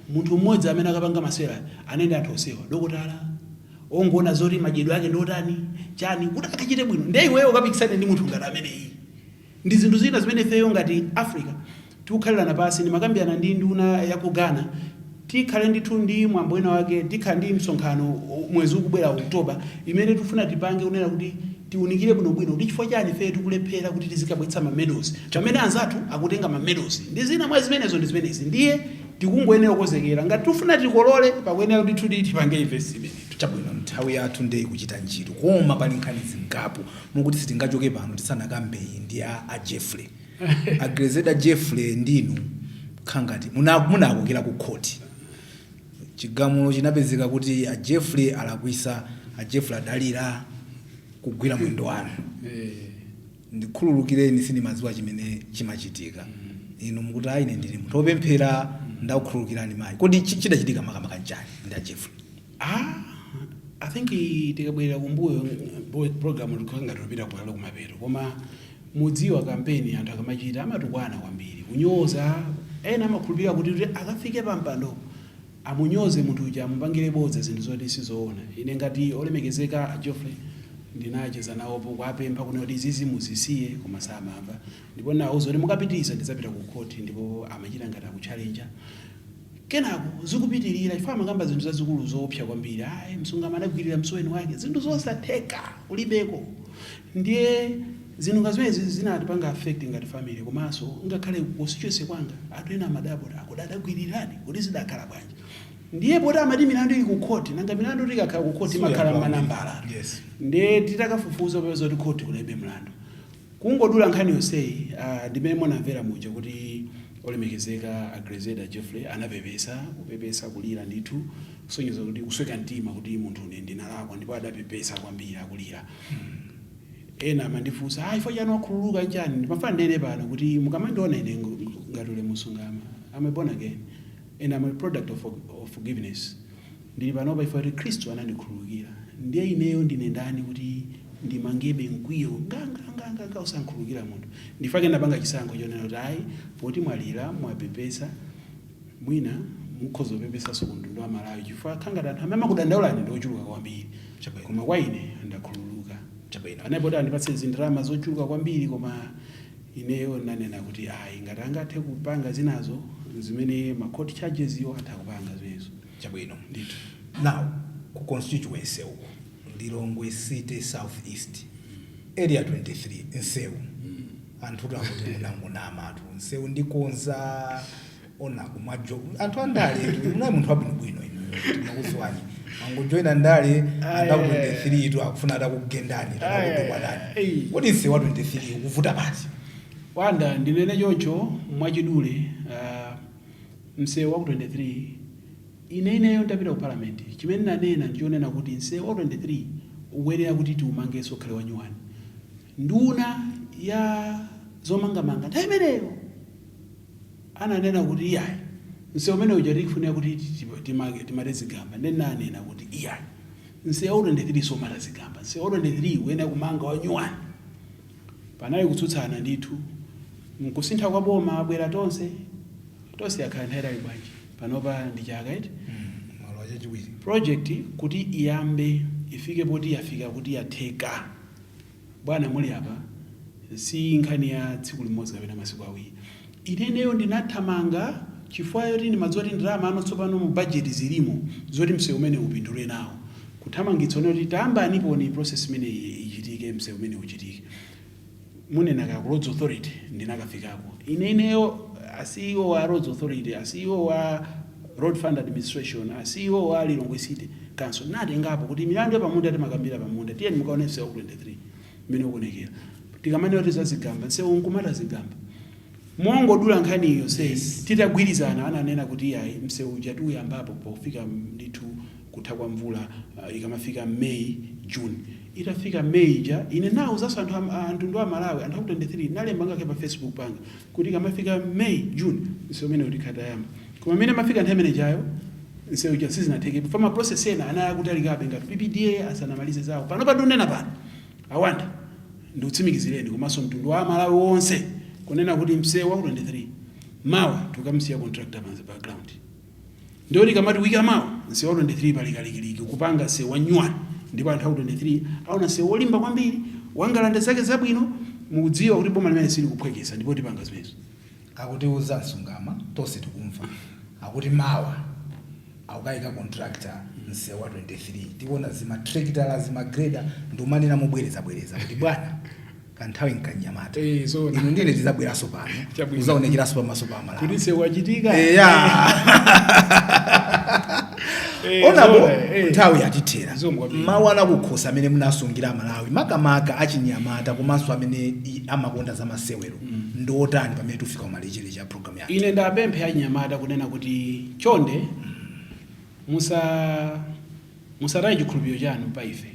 munthu mmodzi amene akapanga masewera anende, anthu osewa dokotala ongoona zoti madyedwe ake ndotani chani kuti akachite bwino. Ndiye iweyo ukapikisane ndi munthu ngati ameneyi, ndi zinthu zina zimene ifeyo ngati Africa tikukhalirana pasi. Ndimakambirana ndi nduna ya ku Ghana. Tikhale ndithu ndi mwambo wina wake, tikhala ndi msonkhano mwezi ukubwera, Oktoba, imene tikufuna tipange kunena kuti tiunikire bwinobwino kuti chifukwa chani ifeyo tikulephera kuti tizikabweretsa ma medals pamene anzathu akutenga ma medals. Ndi zina mwa zimenezo ndi zimenezi. Ndiye tikungoyenera kukonzekera ngati tifuna tikolole, pakuyenera kuti tuti tipange investment. Chabwino, nthawi yathu ndiye ikuchita ntchito, koma pali nkhani zingapo mukuti sitingachoke pano tisanakambe. Ndi a Jeffrey, a Grezelder Jeffrey, ndinu khangati munakokera ku khoti, chigamulo chinapezeka kuti a Jeffrey alakwisa. A Jeffrey adalira kugwira mwendo wanu, "Ndikhululukireni, sindimadziwa chimene chimachitika." Inu mukuti, "Ayi, ine ndili munthu wopemphera, ndakukhululukirani mayi." Kodi chidachitika makamaka nchani ndi a Jeffrey? Ah, I think tikabwerera kumbuyo, program tikukhala ngati tupita kukalo kumapeto, koma mudziwa kampeni anthu akamachita amatukwana kwambiri, kunyoza. Ena amakhulupirira kuti akafike pampando amunyoze munthu uja, amupangire bodza, zinthu zoti sizoona. Ine ngati olemekezeka a Geoffrey ndinacheza nawopo kuapempha kunena kuti izizi muzisiye, koma samamva. Ndipo nawuza kuti mukapitiriza ndidzapita ku khoti, ndipo amachita ngati akuchalenja. Kenako zikupitirira, chifukwa amakamba zinthu zazikulu zoopsa kwambiri. Ayi, Msungama anagwirira msuweni wake, zinthu zosatheka, kulibeko. Ndiye zinthu nga zimene zinatipanga affect ngati family, komanso ngakhale constituency kwanga anthu ena amadabwa kuti akuti adagwirirani, kuti zidakhala bwanji. Ndiye poti amati milandu ili ku khoti, nanga milandu tikakhala ku khoti imakhala mmanambala. Ndiye titakafufuza popeza kuti khoti kulibe mlandu. Kungodula nkhani yonseyi, ndimene munamvera muja kuti olemekezeka a Grezelder Jeffrey anapepesa, kupepesa, kulira ndithu, kusonyeza kuti kusweka mtima kuti munthu une ndinalakwa, ndipo adapepesa kwambiri akulira. Ena amandifunsa, "Ah, ifo chani wakhululuka chani?" Ndimafuna ndinene pano kuti mukamandiona ine ngati Ulemu Msungama, I'm a born again and I'm a product of forgiveness. Ndili panopa ifo kuti Khristu anandikhululukira. Ndiye ineyo ndine ndani kuti ndimangebe mkwiyo nganganganga usankhululukira munthu? Ndifake ndapanga chisankho chonena kuti ayi, poti mwalira, mwapepesa, mwina mukhoza kupepesanso ku mtundu wa Malawi, chifukwa khangati anthu amene amakudandaulani ndi ochuluka kwambiri. Koma kwa ine ndakhululuka. Anapoti andipatse zindalama zochuluka kwambiri, koma ineyo nanena kuti ayi, ngati angathe kupanga zinazo zimene ma court charges iwo atha kupanga zimenezo. Ndithu. Now, ku constituency uko, Lilongwe City South East, Area 23, nsewu, anthu akuti munangonamatu, nsewu ndikonza ona kumajo. Anthu andale, munali munthu wabwinobwino inu, tinakuziwani. Mangojoyina ndale, andaku 23 tu akufuna atakugendani, atakutukwanani. Kodi nsewu wa 23 ukuvuta pati? Wanda, ndinene choncho mwachidule, msewu wa ku 23, ine ineyo ndapita ku parliament, chimene nanena ndichonena kuti msewu wa 23 ukuyenera kuti tiumangenso ukhale wanyuwani. Nduna ya zomangamanga nthawi imeneyo ananena kuti iyayi, msewu umene uja tikufunira kuti timate zigamba. Ndinanena kuti iyayi, msewu wa 23 somata zigamba, msewu wa 23 ukuyenera kumanga wanyuwani. Panali kutsutsana ndithu. Mkusintha kwa boma abwera tonse tonse, yakhala nthawi itali bwanji panopa? Ndi chaka iti? Malo achachiwiri. Project kuti iyambe, ifike poti yafika kuti yatheka, bwana, muli apa, si nkhani ya tsiku limodzi kapena masiku awiri. Ineneyo ndinathamanga chifukwa yoti ndimadziwa kuti ndalama ano tsopano mu budget zilimo zoti msewu umene upindule nawo, kuthamangitsa one kuti tayambaniponi process imene ichitike, msewu umene uchitike. Munena ka ku Roads Authority, ndinakafikako ine ineyo, a CEO wa Roads Authority, a CEO wa Road Fund Administration, a CEO wa Lilongwe City Council, natengapo kuti milandu yapamunda timakambira pamunda, tiyeni mukaone msewu wa ku 23 mmene ukuonekera. Tikamanena kuti zazigamba, msewu nkumata zigamba. Mongodula nkhani iyo sei, titagwirizana ananena kuti iyayi, msewu uja tiuyambapo pofika ndithu kutha kwa mvula, ikamafika May, June. Itafika May ija, ine nawuzanso anthu mtundu wa Malawi, anthu aku 23, nalemba ngake pa Facebook panga kuti ikamafika May, June, msewu umene utikhala tayamba. Koma imene mafika nthawi imene jayo, msewu uja sizinatheke fama process ena anali akutalikabe ngati PPDA asanamalize zawo. Pano padunena pano, awanda, ndikutsimikizireni komanso mtundu wa Malawi wonse kunena kuti msewu wa ku 23 Mawa tukamsiya contractor pa ground. Ndiyo tikamati wiki amawa msewu wa 23 pali kalikiliki kupanga msewu wa nyuwani, ndipo anthu aku 23 aona msewu wolimba kwambiri, wangalande zake zabwino. Mukudziwa kuti boma limene silikuphwekesa, ndipo tipanga zimenezo. Akutiuza Msungama, tonse tikumva, akuti mawa akukayika contractor msewu wa 23. Tikuona zimatrekitala, zimagreda. Ndiumanena mobwerezabwereza kuti bwana, kanthawi nkanyamata. Eh, zoona. Inu ndine tizabweranso pano Chabwino. kuzaonekeranso pamaso pa Malawi kuti msewu wachitika. Eya. Eh, Onapo zoona, eh. nthawi yatithera. Zomwe kwambiri. Mawu anakukhosa amene munasungira Amalawi, makamaka achinyamata komanso amene amakonda za masewero, ndi otani pamene tifika kumalechereche a program yathu? Ine ndapemphe achinyamata kunena kuti chonde musataye chikhulupiriro chanu pa ife.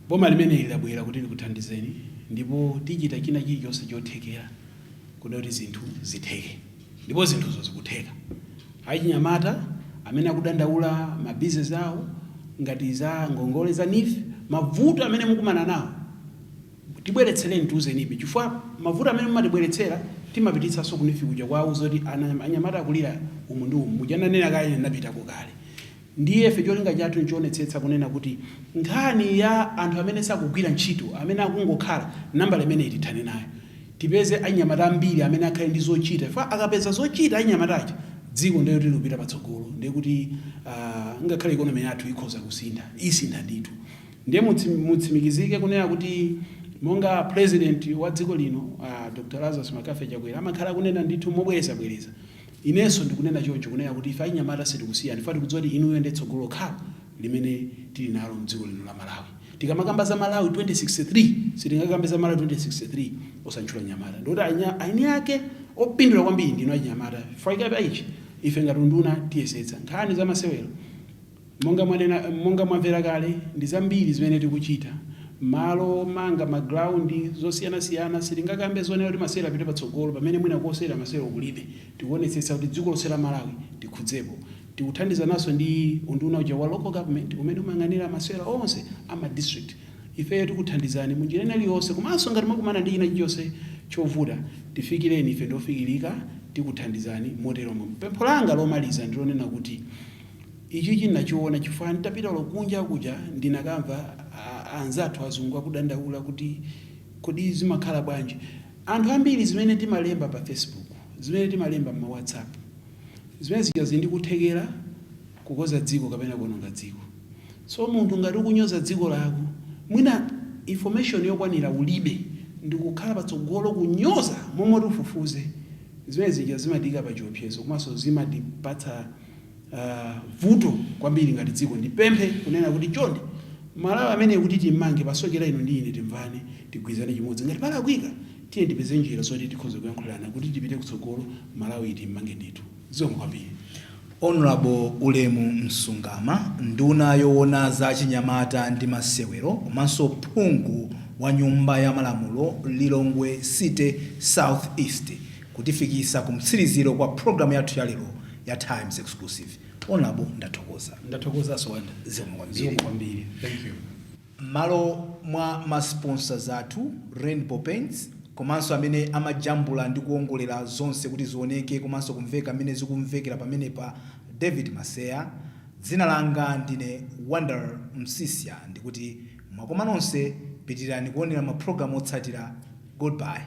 Boma limeneli labwera kuti likuthandizeni, ndipo tichita china chilichonse chothekera kuti zinthu zitheke, ndipo zinthuzo zikutheka. Achinyamata amene akudandaula mabizinesi awo ngati za ngongole za NEEF, mavuto amene mukumana nawo tibweretsereni, tiuzenibe, chifukwa mavuto amene mumatibweretsera timapititsanso ku NEEF kuja kwauza kuti anyamata akulira umu ndi umu. Mujananena kale, napitako kale. Ndiye ife cholinga chathu nchionetsetsa kunena kuti nkhani ya anthu amene sakugwira ntchito, amene akungokhala, nambala imene tithane nayo, tipeze anyamata ambiri amene akhale ndi zochita, chifukwa akapeza zochita anyamataja, dziko ndiye kuti likupita patsogolo. Ndiye kuti ngakhale economy yathu ikhoza kusintha, isintha ndithu. Ndiye mutsimikizike kunena kuti monga president wa dziko lino, Dr Lazarus McCarthy Chakwera, amakhala kunena ndithu mobwerezabwereza, inenso ndikunena choncho kunena kuti ife anyamata sitikusiyani. Ife tikudziwa kuti inuyo ndi tsogolo lokhala limene tili nalo mdziko lino la Malawi. Tikamakamba za Malawi 2063, sitingakambe za Malawi 2063 osantchula nyamata. Ndikuti aini ake opindula kwambiri ndinu anyamata. Faikapa ichi, ife ngati unduna tiyesetsa. Nkhani za masewero, monga mwanena, monga mwamvera kale, ndi zambiri zimene tikuchita, malo manga magraundi zosiyanasiyana. Sitingakambe zonena kuti masewero apite patsogolo pamene mwina kosewera masewero kulibe. Tikuonetsetsa kuti dziko lonse la Malawi tikhudzepo. Tikuthandizananso ndi unduna uja wa local government umene umayang'anira masewero onse ama district. Ifeyo tikuthandizani munjira ina iliyonse, komanso ngati mwakumana ndi china chilichonse chovuta, tifikireni ife, ndofikirika, tikuthandizani moteromo. Pempho langa lomaliza ndilonena kuti ichi chinachiona chifukwa nditapita lokunja kuja ndinakamva anzathu azungu akudandaula kuti kodi zimakhala bwanji anthu ambiri zimene timalemba pa Facebook, zimene timalemba ma WhatsApp, zimene zija zili ndi kuthekera kukoza dziko kapena kuononga dziko. So munthu ngati ukunyoza dziko lako, mwina information yokwanira ulibe, ndikukhala patsogolo kunyoza momwe ufufuze, zimene zija zimatika pa chiopsezo komanso zimatipatsa vuto kwambiri ngati dziko. Ndipemphe kunena kuti chonde, Malawi amene kuti timmange pasokera inu ndi ine, timvane, tigwirizane chimodzi. Ngati palakwika, tiye tipeze njira zoti tikhoze kuyankhulana kuti tipite kutsogolo. Malawi timmange ndithu. Zikomo kwambiri. Honorable Ulemu Msungama, nduna yoona za chinyamata ndi masewero komanso phungu wa nyumba ya malamulo Lilongwe City South East, kutifikisa ku mtsiriziro kwa programu yathu ya lero ya Times Exclusive. Honorable, ndathokoza. Ndathokozanso, Wanda. Zikomo kwambiri. Zikomo kwambiri, thank you. M'malo mwa ma sponsors athu, Rainbow Paints, komanso amene amajambula ndi kuongolera zonse kuti zioneke komanso kumveka amene zikumvekera pamenepa, David Maseya, dzina langa ndine Wonder Msisya, ndikuti mwakoma nonse. Pitirani kuonera mapulogalamu otsatira. Goodbye.